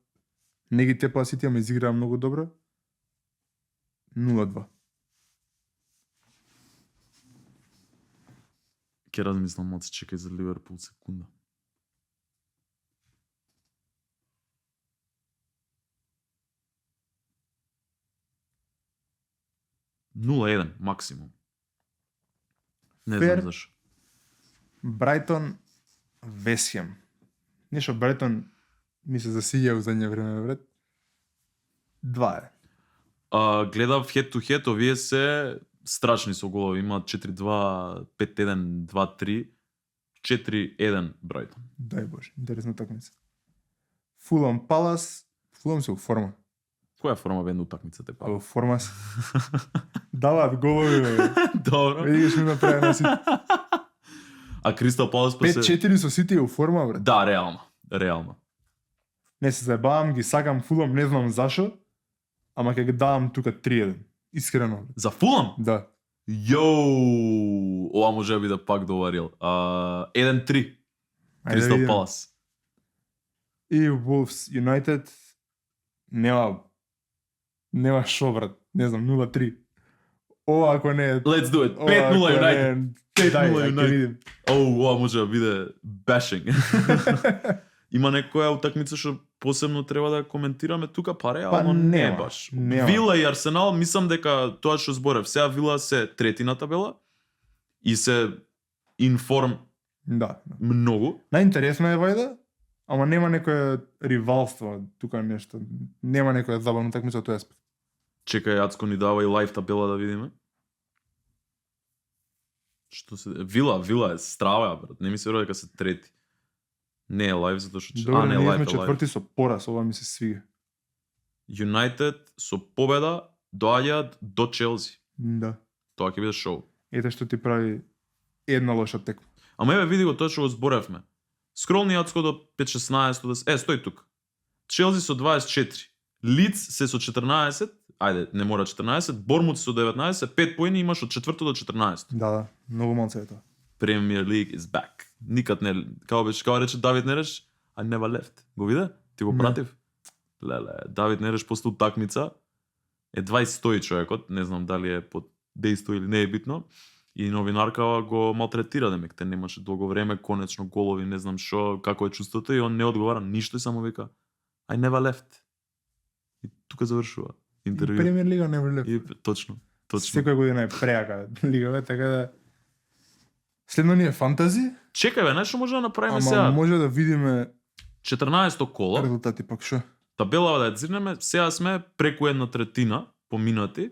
Не ги тепа Сити, ама изиграа многу добро. 0-2. Ке размислам, од се чекај за Ливерпул секунда. максимум. Не Фер. знам зашо. Брайтон Весхем. Нешто Брайтон ми се засиѓа во задње време, брат. 2 Гледав head to head, овие се страшни со голови. Имаат 4-2, 5-1, 2-3, 4-1 Брайтон. Дај Боже, интересна такмица. Фулам Палас, Фулам се у форма. Која форма бе утакмицата А па? во форма се. Даваат голови, бе. Добро. Видиш ми направи на Сити. А Кристал Палас па се... 5-4 со Сити е у форма, брат. Да, реално. Не се заебавам, ги сакам Фулам, не знам зашо, ама ќе ги давам тука 3-1. Искрено, брат. За Фулам? Да. Јоу! Ова може да биде пак доварил. 1-3. Ајде да Кристал видиме. Палас. И Wolves United нема шо, брат. Не знам, 0-3. Ова ако не е... Let's do it. 5-0 United. 5-0 United. Ова може да биде bashing. Има некоја утакмица што посебно треба да коментираме тука, па реално не нема, баш. нема. Вила и Арсенал, мислам дека тоа што зборев, сега Вила се трети на табела и се информ Да. многу. Најинтересно е вајда, ама нема некоја ривалство тука нешто. Нема некоја забавна такмица од тој аспект. Чекај, Јацко ни дава и лайв табела да видиме. Што се... Вила е страва, брат. Не ми се верува дека се трети. Не е лайв, затоа што... Добро, не е ние лайв, сме е лайв. четврти со пораз, ова ми се свига. Юнайтед со победа доаѓаат до Челси. Да. Тоа ќе биде шоу. Ете што ти прави една лоша текма. Ама еве види го тоа што го зборевме. Скролни Јацко до 5-16, стои тук. Челси со 24. Лиц се со 14, ајде, не мора 14, Бормут со 19, 5 поени имаш од 4 до 14. Да, многу малце е тоа. Premier League is back. Никад не, како рече Давид Нереш, I never left. Го виде? Ти го Не. пратив? Леле, Давид Нереш после утакмица е 20 човекот, не знам дали е под дејство или не е битно. И новинаркава го малтретира, демек, те немаше долго време, конечно голови, не знам шо, како е чувството, и он не одговара ништо и само вика I never left. И тука завршува интервју. Премиер лига не вле. И точно. Секоја година е преака лига, така да следно ни е фантази, Чекај бе, нешто може да направиме ама сега. може да видиме 14-то коло. резултати пак шо. Табелава да ја зирнеме, сега сме преку 1/3 поминати.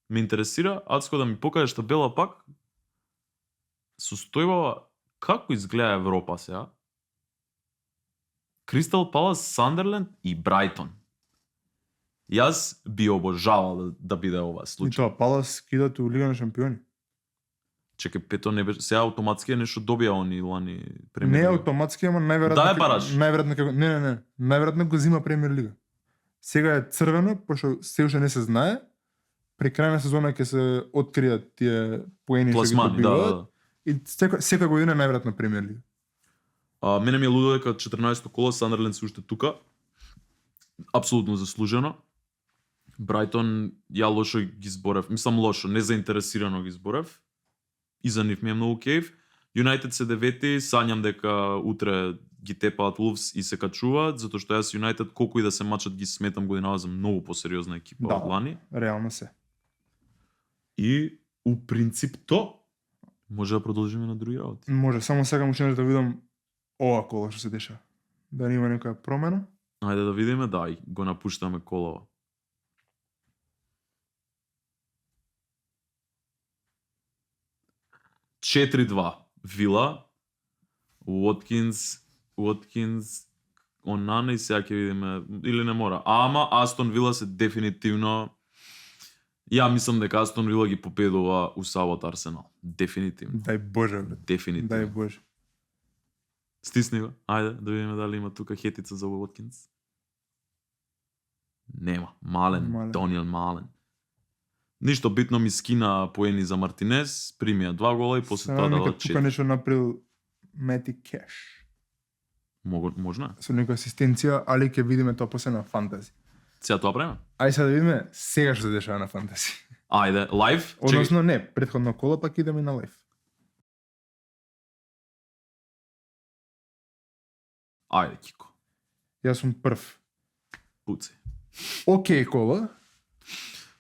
Ме интересира, Ацко да ми покажеш табела пак. Состојбава како изгледа Европа сега. Кристал Палас, Сандерленд и Брайтон. Јас би обожавал да биде ова И случај. тоа Палас кидат у Лига на шампиони. Чекај, пето не беше, сега автоматски е нешто добија они лани Не премиер е лига. автоматски, ама најверојатно Да е бараш. најверојатно како не, најверојатно го зима премиер лига. Сега е црвено, пошто се уште не се знае, при крај на сезона ќе се откријат тие поени што ги Пласмани, добиваат. И секоја година најверојатно премиер лига. Мене ми е лудо дека 14-то коло Сандерленд се уште тука. Апсолутно заслужено. Брайтон ја лошо ги зборев, мислам лошо, незаинтересирано ги зборев. И за нив ми е многу кејф. Юнајтед се 9-ти, сањам дека утре ги тепаат Wolves и се качуваат, затоа што јас Юнајтед колку и да се мачат ги сметам годинава за многу посериозна екипа Да. од лани. Реално се. И у принцип то може да продолжиме на други работи. Може, само сакам уште да видам ова коло што се деша. Да нема некоја промена. Ајде да видиме, да, и го напуштаме колова. Четири-2 Вила, Уоткинс, Онана и сега ќе видиме, или не мора. Ама Астон Вила се дефинитивно, ја мислам дека Астон Вила ги победува у сабот Арсенал. Дефинитивно. Дај Боже, бре. Дефинитивно. Дај Боже. Стисни го. Ајде да видиме дали има тука хетица за Уоткинс. Нема. Мален. Дониел Мален. Ништо битно ми скина поени за Мартинез, примија 2 гола и после тоа дадат 4. Тука нешто направил Мети Кеш. Можна? Со некоја асистенција, али ќе видиме тоа после на фантази. Сега тоа правиме? Ајде сега да видиме сега што се дешава на фантази. Ајде, лайв? Односно не, претходно коло пак идеме на лайв. Ајде, Кико. Јас сум прв. Пуци. Океј кола,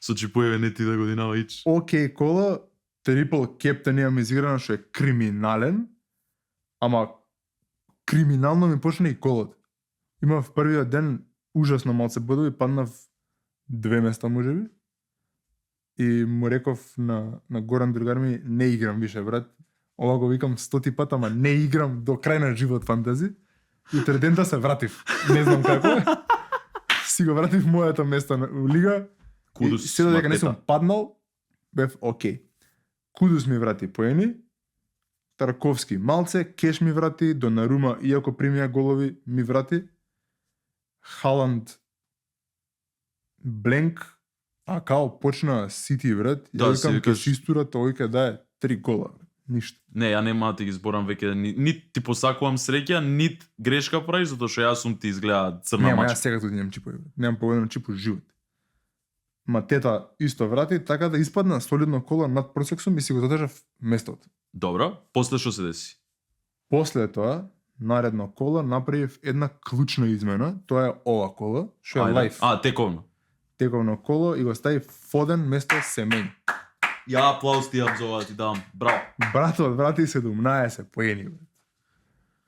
Со чипоеве не ти да годинава ич. океј кола, трипл кептен имам изиграно што е криминален, ама криминално ми почна и колот. Имав првиот ден ужасно малце бодови, паднав 2 места можеби. И му реков на Горан другар ми, не играм више, брат. Ова го викам 100 пат, ама не играм до крај на живот фантази. И тредента се вратив. Не знам како. Си го вратив моето место у лига. Кудус, И седо дека не Матета. сум паднал, бев окей. Кудус ми врати поени, Тарковски малце, Кеш ми врати, Донарума, иако примија голови, ми врати. Халанд бленк, а као почна Сити, брат. Да, Ја си викам, ќе викаш- си истура, тој ќе дае 3 гола. Ништо. Не, ја нема да ти ги зборам веќе, нит ти посакувам среќа, нит грешка правиш, затоа што јас сум ти изгледа црна Нема, јас мачка. сега тут немам чипови, брат. Немам поведен чип у живот. Матета исто врати, така да испадна солидно кола над просек сум и си го задржав местото. Добро, после што се деси? После тоа, наредно кола, направив една клучна измена, тоа е ова кола, што е Ајде. лайф. Тековно. Тековно коло и го ставив Фоден место Семењ. Ја аплауз ти ја за ова ти давам. Браво. Братот врати 17 поени. Брат.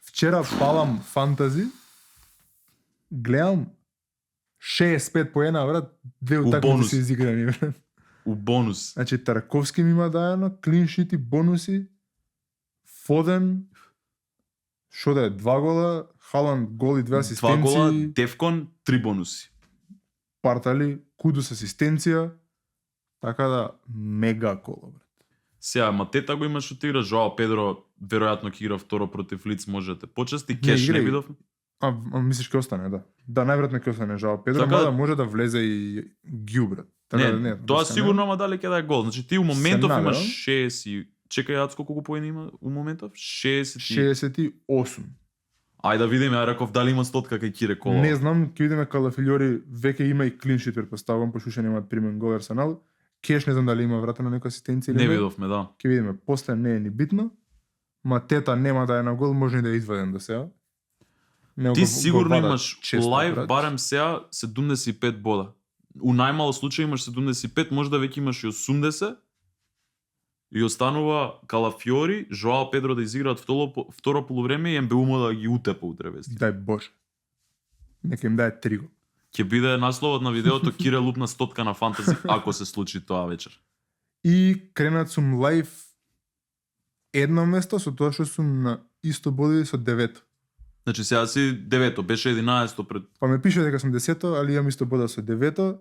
Вчера палам фантази, гледам 65 поена, брат, две У утакмици бонус. се изиграни, брат. У бонус. Значи Тарковски ми има дајано, клиншити, бонуси, Фоден, што да е, 2 гола, Халанд гол и 2 2 асистенции. гола, Девкон, 3 бонуси. Партали, Кудус асистенција, така да мега коло, брат. Сега Матета го имаш што игра, Жоао Педро веројатно ќе игра второ против Лиц, може да те почести, Не, Кеш игра не и- видов. А мислиш ќе остане, да. Да, најверојатно ќе остане Жао Педро, Така мада да- може да влезе и Гју, брат. Така Не, да тоа се сигурно, ама дали ќе даде гол. Значи ти у моментов надевам. имаш 6 и чекај јац колку поени има у моментов? 60. 68. Ајде да видиме, ја реков дали има стотка кај Кире Кола. Не знам, ќе видиме Калафилјори веќе има и клиншит, претпоставувам, пошто уште немаат примен гол Арсенал. Кеш не знам дали има вратена некоја асистенција или Не видовме, да. Ќе видиме, после не е ни битно. Матета нема да е на гол, може и да е изваден до сега. Него Ти го сигурно вадат имаш често, лайв брат. барем сега 75 бода. У најмал случај имаш 75, може да веќе имаш и 80. И останува Калафиори, Жоао Педро да изиграат второ полувреме и Ембеумо да ги утепа утре вести. Дај Боже. Нека им даде 3 гол. Ќе биде насловот на видеото Кире лупна стотка на фантази ако се случи тоа вечер. И кренат сум лайв едно место со тоа што сум на исто бодови со 9. Значи сега си 9-то, беше 11-то пред. Па ме пише дека сум 10-то, али имам исто бода со 9-то.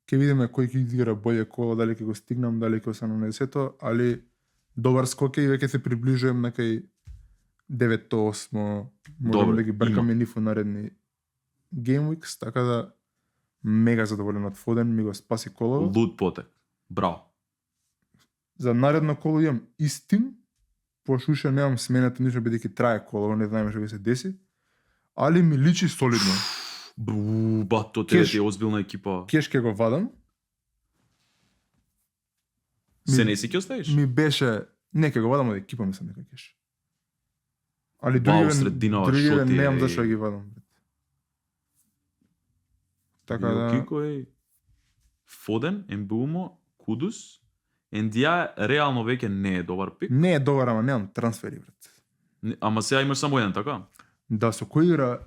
Ќе видиме кој ќе игра боле кола, дали ќе го стигнам, дали ќе останам на 10-то, али добар скок е и веќе се приближувам на кај 9-то, 8-то. Добре, Можем да ги бркаме има. нив у наредни Game Weeks, така да мега задоволен од Фоден, ми го спаси колово. Луд потек. Браво. За наредно коло имам Истин, пошто уште немам смената ништо бидејќи трае коло, не знаеме што ќе се деси. Али ми личи солидно. Тоа тебе Кеш. ти е озбилна екипа. Кеш ке го вадам. Се не си ќе оставиш? Ми беше, не ке го вадам од екипа, мислам дека кеш. Али Бау, срединава, други шоти, немам еј. зашто да ги вадам. Така да, Кико е Фоден, Ембумо, Кудус. Ендија реално веќе не е добар пик. не е добар, ама немам трансфери, брат. Ама сега имаш само еден, така? Да, со кој игра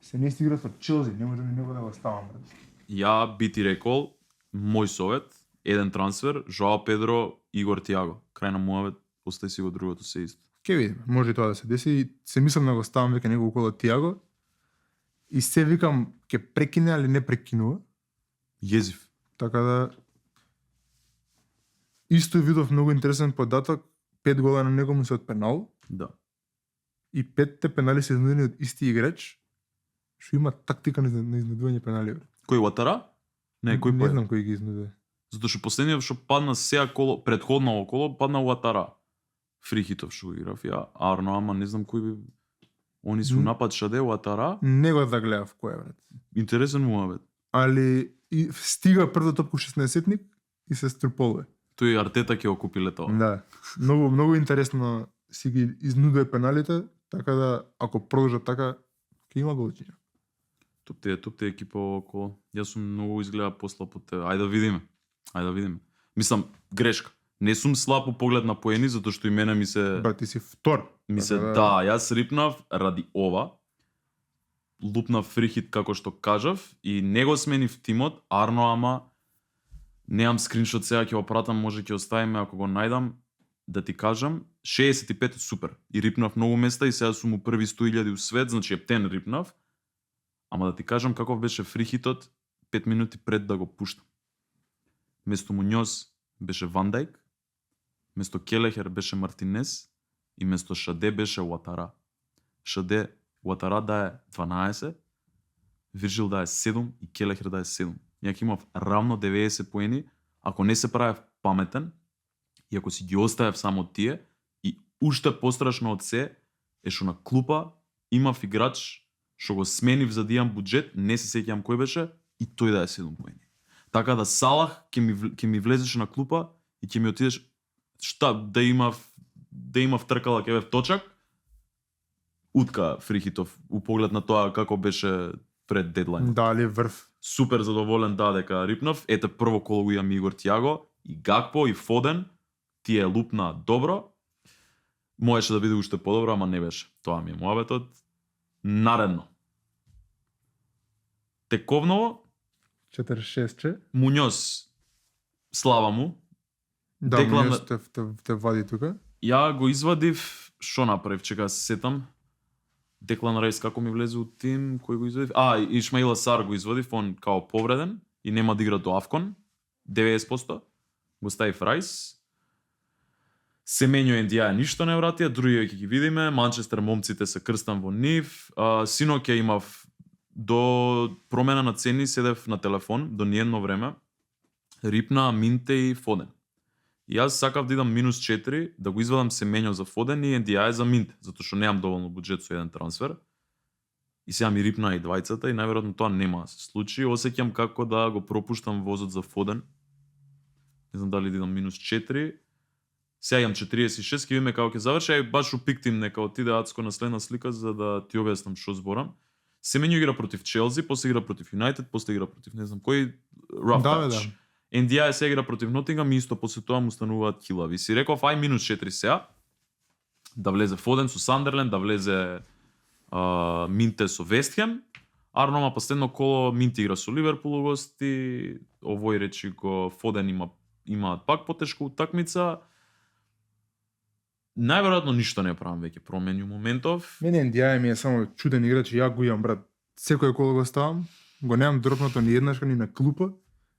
се не игра со Челси, не можам ни него да го ставам, брат. Ја би ти рекол, мој совет, еден трансфер, Жоао Педро, Игор Тиаго. Крај на муавет, остај си го другото се исто. Ке видиме, може и тоа да се деси. И се мислам да го ставам веќе него околу Тиаго. И се викам, ќе прекине, али не прекинува. Језив. Така да... Исто видов многу интересен податок. 5 гола на него му се од пенал. Да. И 5 пенали се изнудени од исти играч. Што има тактика на изнудување пенали. Брат. Кој Латара? Не, кој Не па? знам кој ги изнудува. Затоа што последниот што падна сега коло, предходно коло, падна Латара. Фрихитов што го играв ја, Арно, ама не знам кој би... Они су напад Шаде, Латара. Не го да гледав кој е, брат. Интересен муавет. Али и стига првата топка 16-ник и се струполува. Тој Артета ќе го купи лето. Да. Многу интересно си ги изнудува пеналите, така да ако продолжат така ќе има голчиња. Топ те екипа около. Јас сум многу изгледа послаб од тебе. Ајде да видиме. Мислам, грешка. Не сум слаб по поглед на поени, затоа што и мене ми се... Брат, ти си втор. Ми се, Така да, јас рипнав ради ова. Лупнав фрихит како што кажав и не го сменив тимот, Арно, ама немам скриншот сега, ќе го пратам, може ќе оставиме ако го најдам, да ти кажам, 65 е супер. И рипнав многу места и сега сум у први 100.000 у свет, значи ептен рипнав. Ама да ти кажам каков беше фрихитот 5 минути пред да го пуштам. Место Муњоз беше Ван Дајк, место Келехер беше Мартинес и место Шаде беше Латара. Шаде, Латара дае 12, Виржил дае 7 и Келехер дае 7. Јак имав равно 90 поени, ако не се правев паметен и ако си ги оставев само тие, и уште пострашно од се е што на клупа имав играч што го сменив за да имам буџет, не се сеќавам кој беше, и тој дае 7 поени. Така да Салах ќе ми влезеше на клупа и ќе ми отидеш шта да имав тркала ке бев точак. Утка Фрихитов у поглед на тоа како беше пред дедлайн. Дали врв. Супер задоволен дека рипнав. Ете прво коло го имам Игор Тиаго и Гакпо и Фоден. Тие лупна добро. Можеше да биде уште подобро, ама не беше. Тоа ми е муабетот. Наредно. Тековново 46-че. Муњоз, слава му. Да, Деклан- Муњоз те вади тука. Ја го извадив, што направив, чека се сетам. Деклан Райс како ми влезе у тим, кој го извадив? Ишмаил Асар го извадив, он као повреден и нема да игра до Авкон. 90%. Го ставив Райс. Семењо Ендија ништо не вратија, други ќе ги видиме. Манчестер момците се крстам во нив. Синоќа имав до промена на цени, седев на телефон до ниедно време. Рипна, Минте и Фоден. И јас сакав да идам минус 4, да го извадам Семењо за Фоден и Ендија за Минте, затоа што немам доволно буџет со еден трансфер. И сега ми рипна и двајцата и најверојатно тоа нема да се случи. Осеќам како да го пропуштам возот за Фоден. Не знам дали да идам минус 4. Сега имам 46, ќе видиме како ќе заврши, и баш упиктим нека отиде Ацко на следна слика за да ти објаснам што зборам. Семењо игра против Челси, после игра против Юнајтед, после игра против не знам кој rough Да, patch. Ендија се игра против Нотингам и исто после тоа му стануваат килави. Си реков ај минус 4 сега. Да влезе Фоден со Сандерленд, да влезе Минте со Вестхем. Арнома последно коло Минте игра со Ливерпул у гости. Овој речи го Фоден имаат пак потешка утакмица. Најверојатно ништо не правам веќе промени у моментов. Мене Ендија ми е само чуден играч и ја го имам, брат. Секој коло го ставам, го немам дропнато ни еднашка ни на клупа,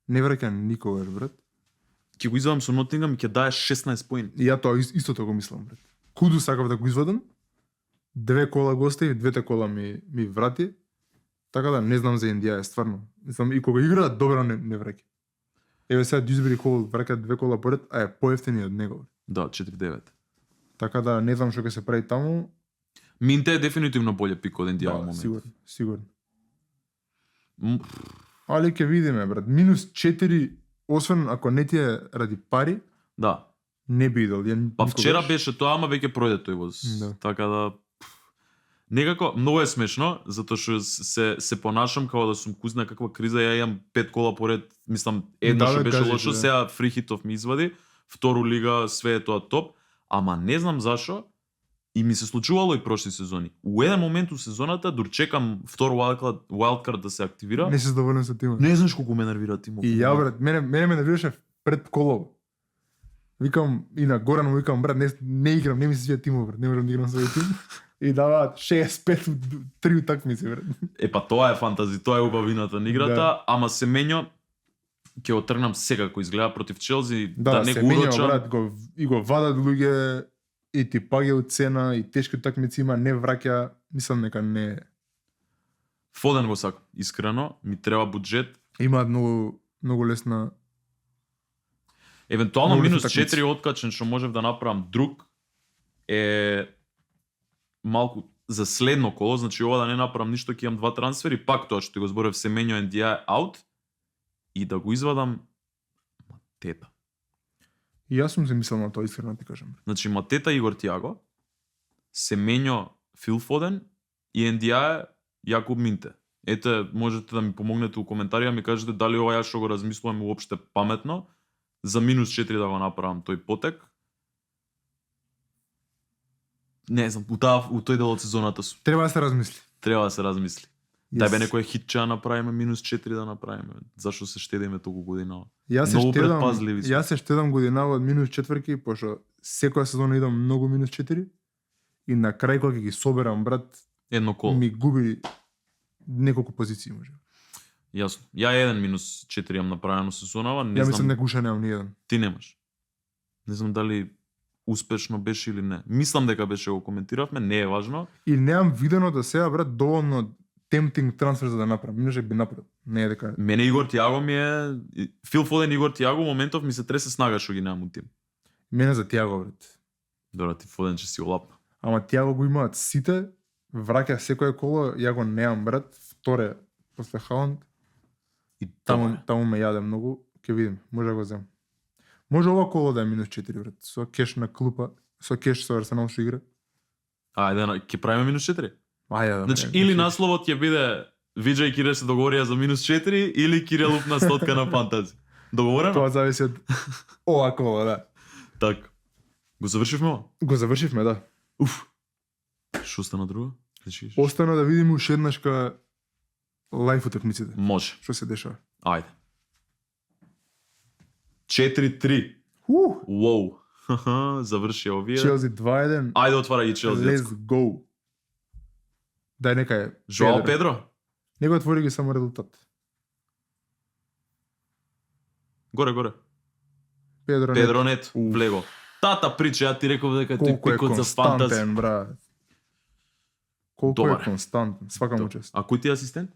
не враќа никогаш, брат. Ќе го извадам со Нотингам и ќе дае 16 поени. И ја тоа истото го мислам, брат. Куду сакав да го извадам, 2 кола го остави, 2 кола ми врати. Така да не знам за Ендија, стварно. Мислам и кога игра добро не враќа. Еве сега Дюсбери Хол враќа 2 кола поред, а е поевтини од него. Да, 4-9. Така да не знам што ќе се прави таму. Минте е дефинитивно боле пик од Индијана момент. Сигурно. М, Али ќе видиме, брат. -4, освен ако не ти е ради пари, Да. не би идел. Па вчера беше тоа, ама веќе пројде тој воз. Да. Така да некако многу е смешно, затоа што се понашам како да сум кузна каква криза, ја имам 5 кола поред, мислам едно Да, што бе, беше кажи, лошо, да. сега фрихитов ми извади, втору лига све е тоа топ, ама не знам зашо и ми се случувало и прошли сезони. У еден момент у сезоната дур чекам втор wildcard да се активира. Не се задоволен со тимот. Не знаеш колку ме нервира тимот. И ја, брат, мене ме нервираше пред колово. Викам и на Горан му викам, брат, не играм, не ми се свија тимот, брат, не можам да играм свој тим. И даваат 65 3 утакмици, брат. Па тоа е фантази, тоа е убавината на играта, Да. ама Семењо ќе отргнам секако изгледа против Челси, Да, не се го менја, урочам. брат, го вадат луѓе и ти паѓа од цена и тешки утакмици има, не враќа, мислам дека не Фоден го сакам, искрено, ми треба буџет. имаат многу лесна. Евентуално Многу минус утакмици. 4 откачен што можев да направам друг е малку за следно коло, значи ова да не направам ништо, ќе имам 2 трансфери, пак тоа што го зборев Семењо NDI аут и да го извадам Матета. И јас сум се мислел на тоа, искрено ти кажам. Значи Матета Игор Тиаго, Семењо Фил Фоден и NDI Јакуб Минте. Ете, можете да ми помогнете у коментари, да ми кажете дали ова ја што го размислувам уопште паметно, за минус 4 да го направам тој потек. Не знам, у тој дел од сезоната сум. Треба да се размисли. Треба да се размисли. Yes. Дај бе некој хитче да направиме, минус 4 да направиме. Зашо се штедиме толку година? Јас се Многу штедам, предпазливи сме. јас се штедам годинава од минус 4, пошто секоја сезона идам многу минус 4 и на крај кога ќе ги соберам, брат, Едно коло. ми губи неколку позиции може. Јасно. Ја еден минус 4 имам направено сезонава, не Ја знам, мислам дека уште немам ни еден. ти немаш. Не знам дали успешно беше или не. Мислам дека беше, го коментиравме, не е важно. И немам видено до сега, брат, доволно tempting трансфер за да направам. Иначе би направил. Не е дека. Мене Игор Тиаго ми е... Фил Фоден Игор Тиаго моментов ми се тресе снага што ги немам у тим. Мене за Тиаго, брат. Добро, ти Фоден ќе си олапна. Ама Тиаго го имаат сите, враќа секое коло, ја го немам, брат. Вторе, после Халанд, И таму ме јаде многу, ќе видим, може да го земам. Може ова коло да е минус 4, брат. Со кеш на клупа, со кеш со Арсенал што игра. Ајде, ќе правиме минус 4. Ајде да. Значи, правиме или минус насловот ќе биде Виджа и Кире се договорија за минус 4 или Кире лупна стотка на фантази. 4. Договорено? Тоа зависи од ова коло, да. Така. Го завршивме ова? Го завршивме, да. Уф. Што стана друго? Кажи. Остана да видиме уште еднаш ка лајф утакмиците. Може. Што се дешава? Ајде. 4-3. Уоу. Заврши овие. Челси 2-1. Ајде отвара и Челси. Let's go. Дај нека е. Жоао Педро. Него отвори ги само резултат. Горе. Педро. Педро нет. Уф. Влего. Тата прича, ја ти реков дека тој Колку е пикот за фантази. константен, брат. Колку Добар. е константен. Свака му чест. А кој ти е асистент?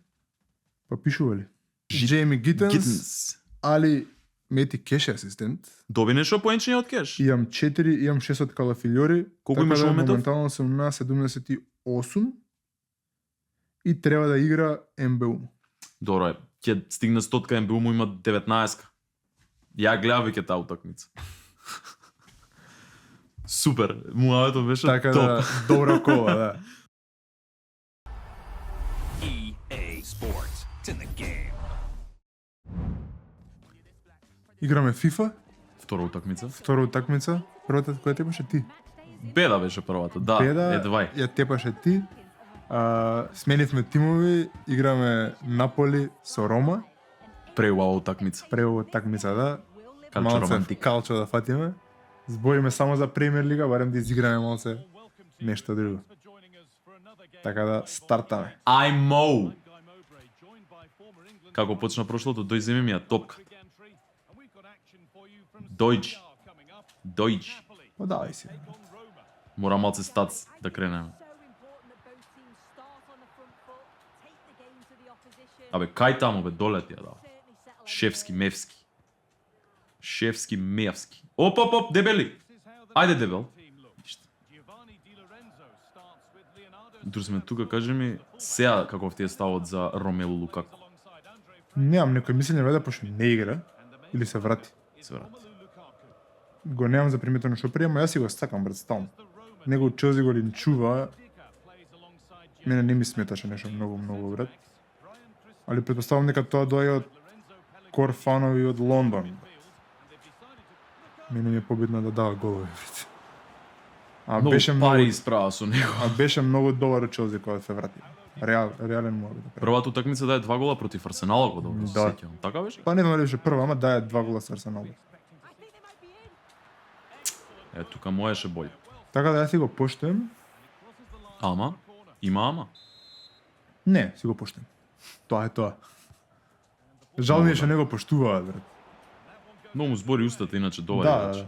Па пишува ли? Джейми Гитенс, Гитенс. али Мети Кеш е асистент. Доби нешто поенчиња од кеш? Имам 4, имам 6 од Калафилјори. Колку имаш во моментов? Моментално сум на 78 и треба да игра МБУ. Добро е. Ќе стигне стотка, МБУ му има 19. Ја гледав веќе таа утакмица. Супер. Муавето беше Така топ. да, добра кола, да. EA Sports. It's in the game. Играме FIFA, Втора утакмица. втора утакмица. Првата која тепаше ти. Беда беше првата, да. Беда, Едвај. ја тепаше ти. Сменивме тимови, играме Наполи со Рома. Преуава утакмица. Прево такмица, да. Калчо романтик. Калчо да фатиме. Збориме само за Премиер Лига, барем да изиграме малце нешто друго. Така да стартаме. Ајмо! Како почна прошлото, дој земи ми ја топка. Дојđi. Па давај си. Мора малце стац да кренеме. Абе, кај таму бе, долет ја дава. Шефски, мевски. Шефски, мејавски. Оп, дебели. Ајде, дебел. Дур сме тука, кажи ми, сега каков ти е ставот за Ромелу Лукаку? Немам некој мислење веќе пошто не игра или се врати. Се врати. Го немам за приметено што приема, јас си го стакам брат стално. Него Челси го линчува. Мене не ми сметаше нешто многу брат. Али претпоставам дека тоа доаѓа од кор фанови од Лондон. Мене ми е побитно да дава голови брат. А Многу беше пари многу, исправа со него. а беше многу добар од Челси кога се врати. Реален му е. Првата утакмица даде 2 гола против Арсенал, ако добро се Да. сеќавам. Така беше? Па не знам дали беше прва, ама дае 2 гола со Арсенал. Е, тука можеше боље. Така да јас си го поштуем. Ама, има ама. Не, си го поштуем. Тоа е тоа. Жал ми е што не го поштуваат, брат. Многу му збори устата, иначе добар Да, играч. да.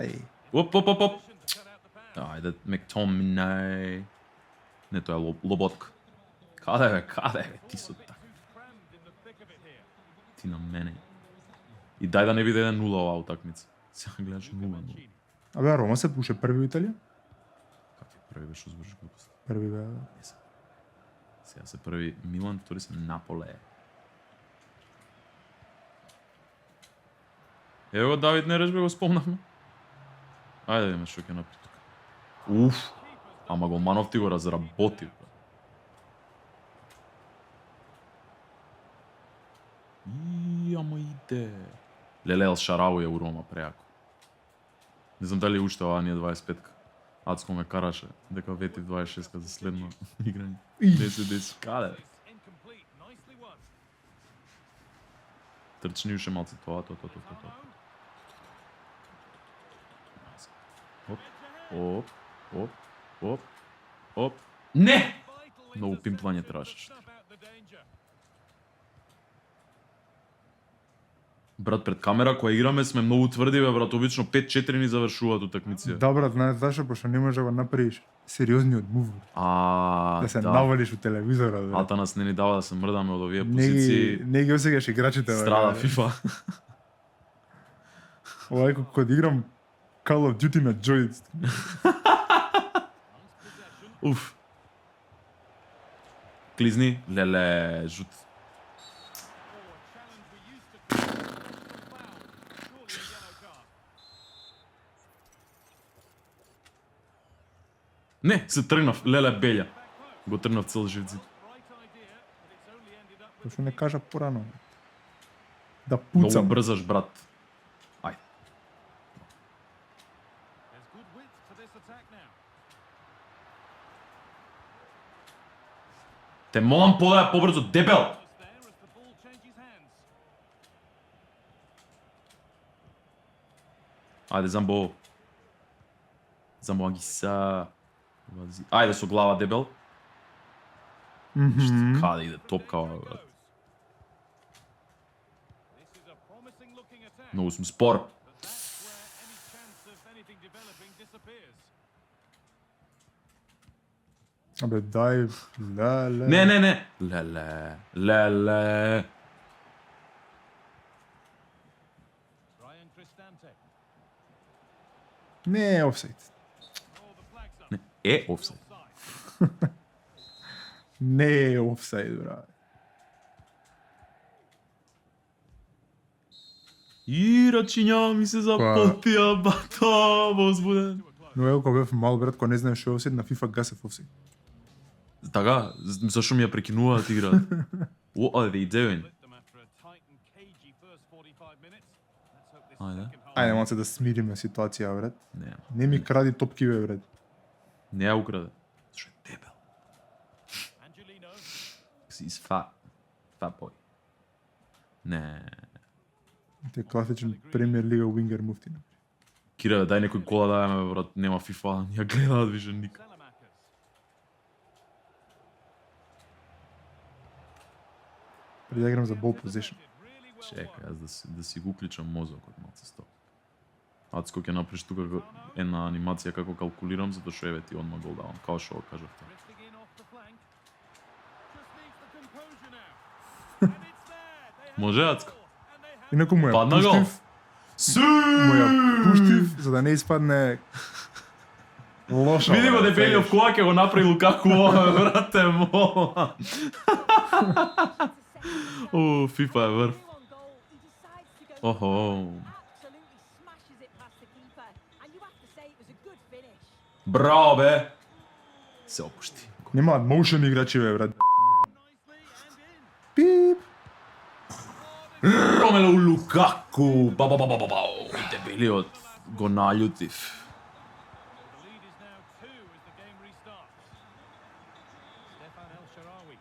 Ај. Оп. Ајде, Мектоминеј. Не, тоа е Лоботка. Каде бе, ти со така. Ти на мене. И дај да не биде 1-0 оваа утакмица. Сега гледаш 0-0. Абе, Рома се пуше први во Италија? Какви први беше збориш глупост? Први бе. Сега се први Милан, втори се Наполе. Ево го Давид Нереш бе го спомнавме. Ајде да видиме што ќе направи тука. Уф, ама Голманов ти го разработи. Бе. Ама иде. Леле Ел Шарауи е у Рома преако. Не знам дали уште оваа ние 25-ка. Ацко ме караше дека вети 26-ка за следно играње. Не се деси. Каде бе? Трчни уште малце тоа. Оп. Не! Многу пимплање требаше. Брат, пред камера која играме сме многу тврди, бе, брат, обично 5-4 ни завршуваат утакмици. Да, брат, знаеш зашо? Пошто не можеш да го направиш сериозниот мув. Да Да се навалиш во телевизорот, брат. Ата нас не ни дава да се мрдаме од овие позиции. Не ги осеќаш играчите, брат. Страда FIFA. Ова е кога играм Call of Duty на джојстик. Уф. Клизни, леле, жут. Не, се тргнав, леле белја. Го тргнав цел жив зид. Зашо не кажа порано? Да Многу пуцам. брзаш, брат. Ајде. Те молам подаја побрзо, дебел! Ајде, Замбо. Замбо Агиса. Ајде со глава, дебел. Каде иде топка, брат. Многу сум спор. Абе, дај, леле. Не. Леле. Не е офсайд. Не, е офсайд. Не е офсайд, брат. Рачиња ми се запотија, бато, возбуден. Но ево кога бев мал, брат, кога не знаеш што е офсайд, на FIFA гасев офсайд. Така, зашо ми ја прекинуваат игра? What are they doing? Ајде. Ајде, мон се да смириме ситуација, брат. Не, Не ми кради топки, бе, брат. не ја украде. Зашо е дебел. He's fat. Fat boy. Не. Те класичен премиер лига уингер муфти. Кире, дај некој кола да јаме, брат, нема FIFA, ја гледаат више никак. Преди да играм за ball position. Чекај, јас да си го уклучам мозокот малце стоп. Ацко ќе направиш тука една анимација како калкулирам, затоа што еве ти одма гол давам, као што го кажавте. Може, Ацко? Инаку му ја Падна гол. пуштив, му ја пуштив за да не испадне лоша. Види го брат. дебелиот кола ќе го направи Лукаку ова, брате, мола. О, FIFA е врв. Охо. Браво, бе. Се опушти. Немаат моушен играчи, бе, брат. Пип. Ромелу Лукаку. Ба. Дебелиот го наљутив. The lead is now 2 as the game restarts. Stefan El Shaarawy.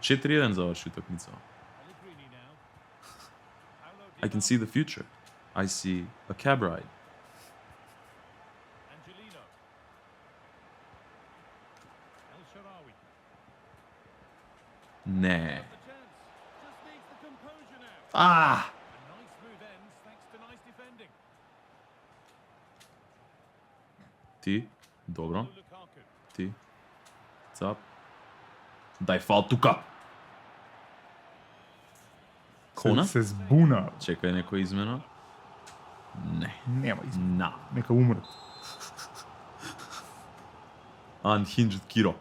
4-1 заврши утакмица. Pellegrini now. Paulo I can see the future. I see a cab ride. Angelino. El Shaarawy. Не. The chance. Just needs the composure now. Ah! A nice smooth ends thanks to nice defending. Ти? Добро. Lukaku. Ти? Цап. Дај фал тука. Кона? Се збуна. Чекај некоја измена. Не. Нема измена. На. Нека умрат. Unhinged Киро.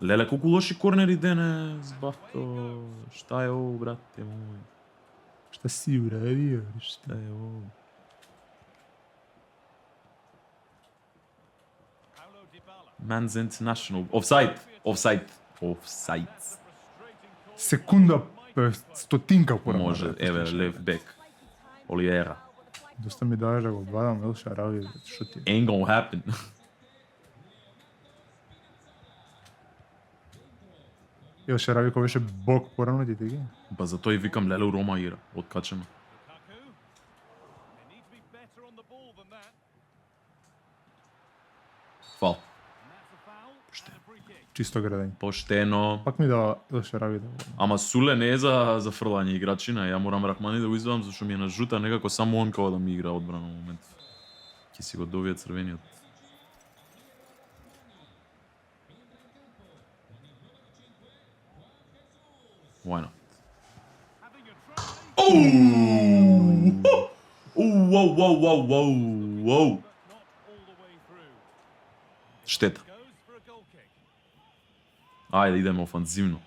Леле, колку лоши корнери денес, бахто. Шта е ово, брате мој? Шта си урадио? Шта е ово? Paulo Dybala. Man's International. Offside. Offside. Offside. Frustrating call. Секунда, стотинка порано. Може, брат, еве, што лев бек. Олиера. Доста ми даваш да го бадам, Ел Шарави, брат, што ти е? Ain't gonna happen. Ел Шарави кој беше бок порано ти теги? Па затоа и викам леле у Рома игра. Откачено. Lukaku. They need to be better on the ball than that. Фал. And that's a foul and a free kick. Чисто градење. Поштено. Пак ми дава Ел Шарави да го. Ама Суле не е за фрлање играчина. Ја морам Рахмани да го извадам зашто ми е на жута, некако само он као да ми игра одбрана во момент. Ќе си го добие црвениот. Why not? Having a try. Wow. Not all the way through. Штета. Goes for a goal kick. Ајде, идеме офанзивно.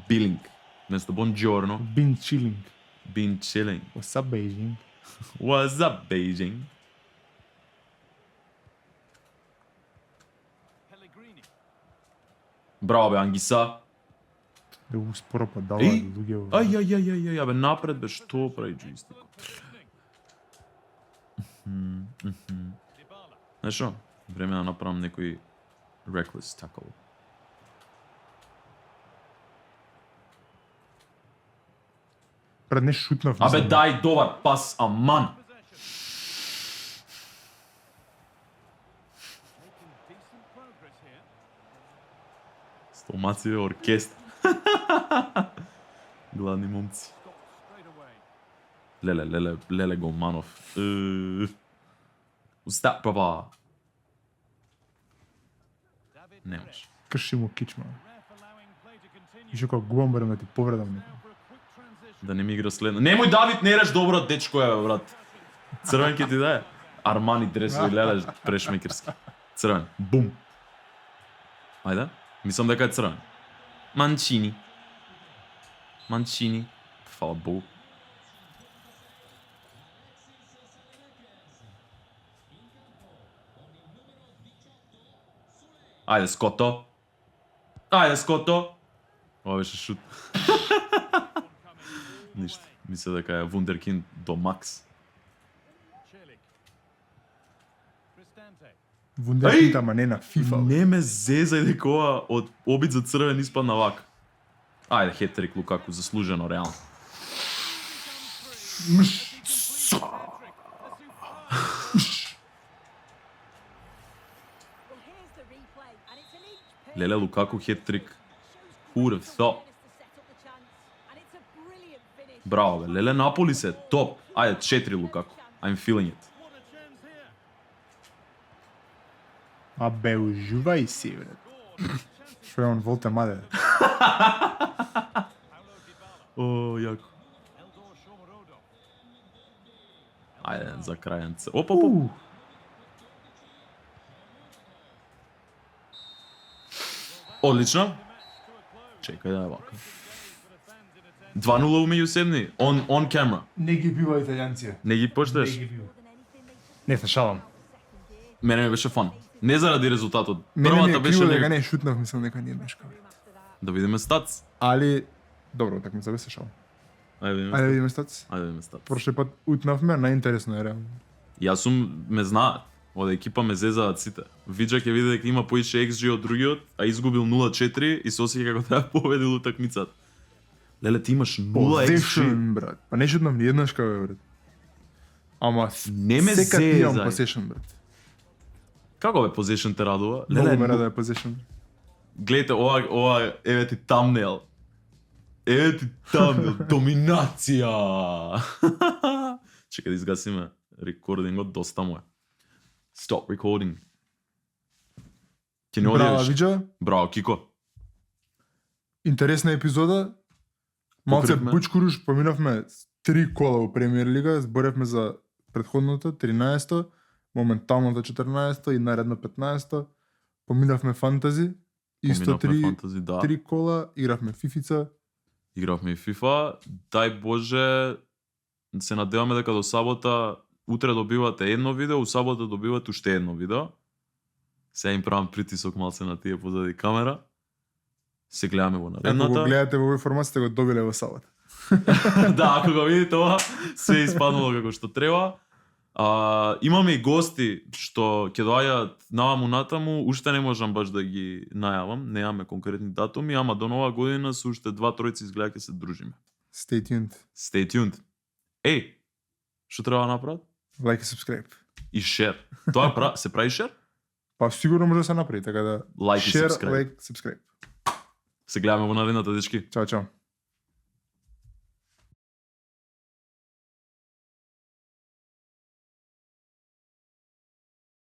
Билинг. Место Бонџорно. Бин чилинг. Been chilling. What's up, Beijing? What's up, Beijing? Pellegrini. Браво, бе, Ангиса. Да го споро па дава Еј, луѓе. во- Ај, бе, напред, бе, што прави джойстик? Dybala. Знаеш што? Време да направам некој reckless tackle. Пред не шутнав. Абе, мислам. дај добар пас, аман. Possession. Making decent progress here. Стомаци оркестр. Гладни момци. Stopped straight away. Леле Голманов. Уста, папа. David Не Perez. може. Крши му кичма. Ref allowing play to continue. Више кога губам барем да ти повредам некој. Now for a quick transition. Да не ми игра следно. Немој Давид, не реш добро дечко е, бе, брат. Црвен ќе ти даде. Армани дресови, леле, прешмекерски. Црвен. Бум. Ајде. Мислам дека е црвен. Манчини. Фала Богу. Ајде, Ското. Ова беше шут. Ништо. Мисля дека е вундеркинд до макс. Celik. Cristante. Вундеркинд, ама не на FIFA. бе. Не ме зезај дека ова од обид за црвен испадна вака. Ајде, хетрик Лукаку, заслужено, реално. Леле, Лукаку хетрик. Who would have thought? Браво, бе. Леле, Наполи се, топ. Ајде, 4 Лукаку. I'm feeling it. What a chance here. Абе, уживај си, брат. Што е он волте маде? Paulo Dybala. О, јако. Eldor Shomorodov. Ајде, за крајенце. Оп. Одлично. Чекај да вака. 2-0 умеѓу седни. On camera. Не ги бива италијанци. Не ги пошташ. Не се шалам. Мене ми беше фан. Не заради резултатот. Мене ми Првата е беше криво дека не шутнав, мислам дека ние нешка. да видиме стац. Али добро, такмица се шалам. Ајде видиме. Ајде да видиме стац. Ајде видиме стац. Прошли пат утнавме, најинтересно е реално. Јас сум ме знаат. Од екипа ме зезаат сите. Виджа ќе види дека има поише XG од другиот, а изгубил 0-4 и се осеќа како да ја победил утакмицата. Леле, ти имаш 0 XG. Possession, брат. Па не шутнав ни еднашка, бе, брат. Ама Не ме секад имам зезај. possession, брат. Како бе possession те радува? Многу ме радува possession. Гледате, ова еве ти thumbnail. Еве ти thumbnail. Доминација. Чекај да изгасиме рекордингот, доста му е. Stop recording. Ќе не Браво, одиш. Виджа. Браво, Кико. Интересна епизода. Малце Покривме. бучкуруш, поминавме 3 кола во Премиер Лига, зборевме за претходното 13-то, моменталното 14-то и наредно 15-то. Поминавме фантази, исто Поминавме фантази, да. 3 кола, игравме фифица. Игравме и FIFA. Дај Боже, се надеваме дека до сабота утре добивате едно видео, у сабота добивате уште едно видео. Сега им правам притисок малце на тие позади камера. Се гледаме во Ако го наредната. гледате во овој формат, сте го добиле во сабота. Да, ако го видите ова, се е испаднало како што треба. Имаме и гости што ќе доаѓаат наваму натаму, уште не можам баш да ги најавам, немаме конкретни датуми, ама до нова година со уште 2-3 изгледа ќе се дружиме. Stay tuned. Stay tuned. Еј, што треба да направат? Like и subscribe. И share. Тоа се прави share? Па сигурно може да се направи, така да Like и share, subscribe. like, subscribe. Се гледаме во наредната, дечки. Чао, чао.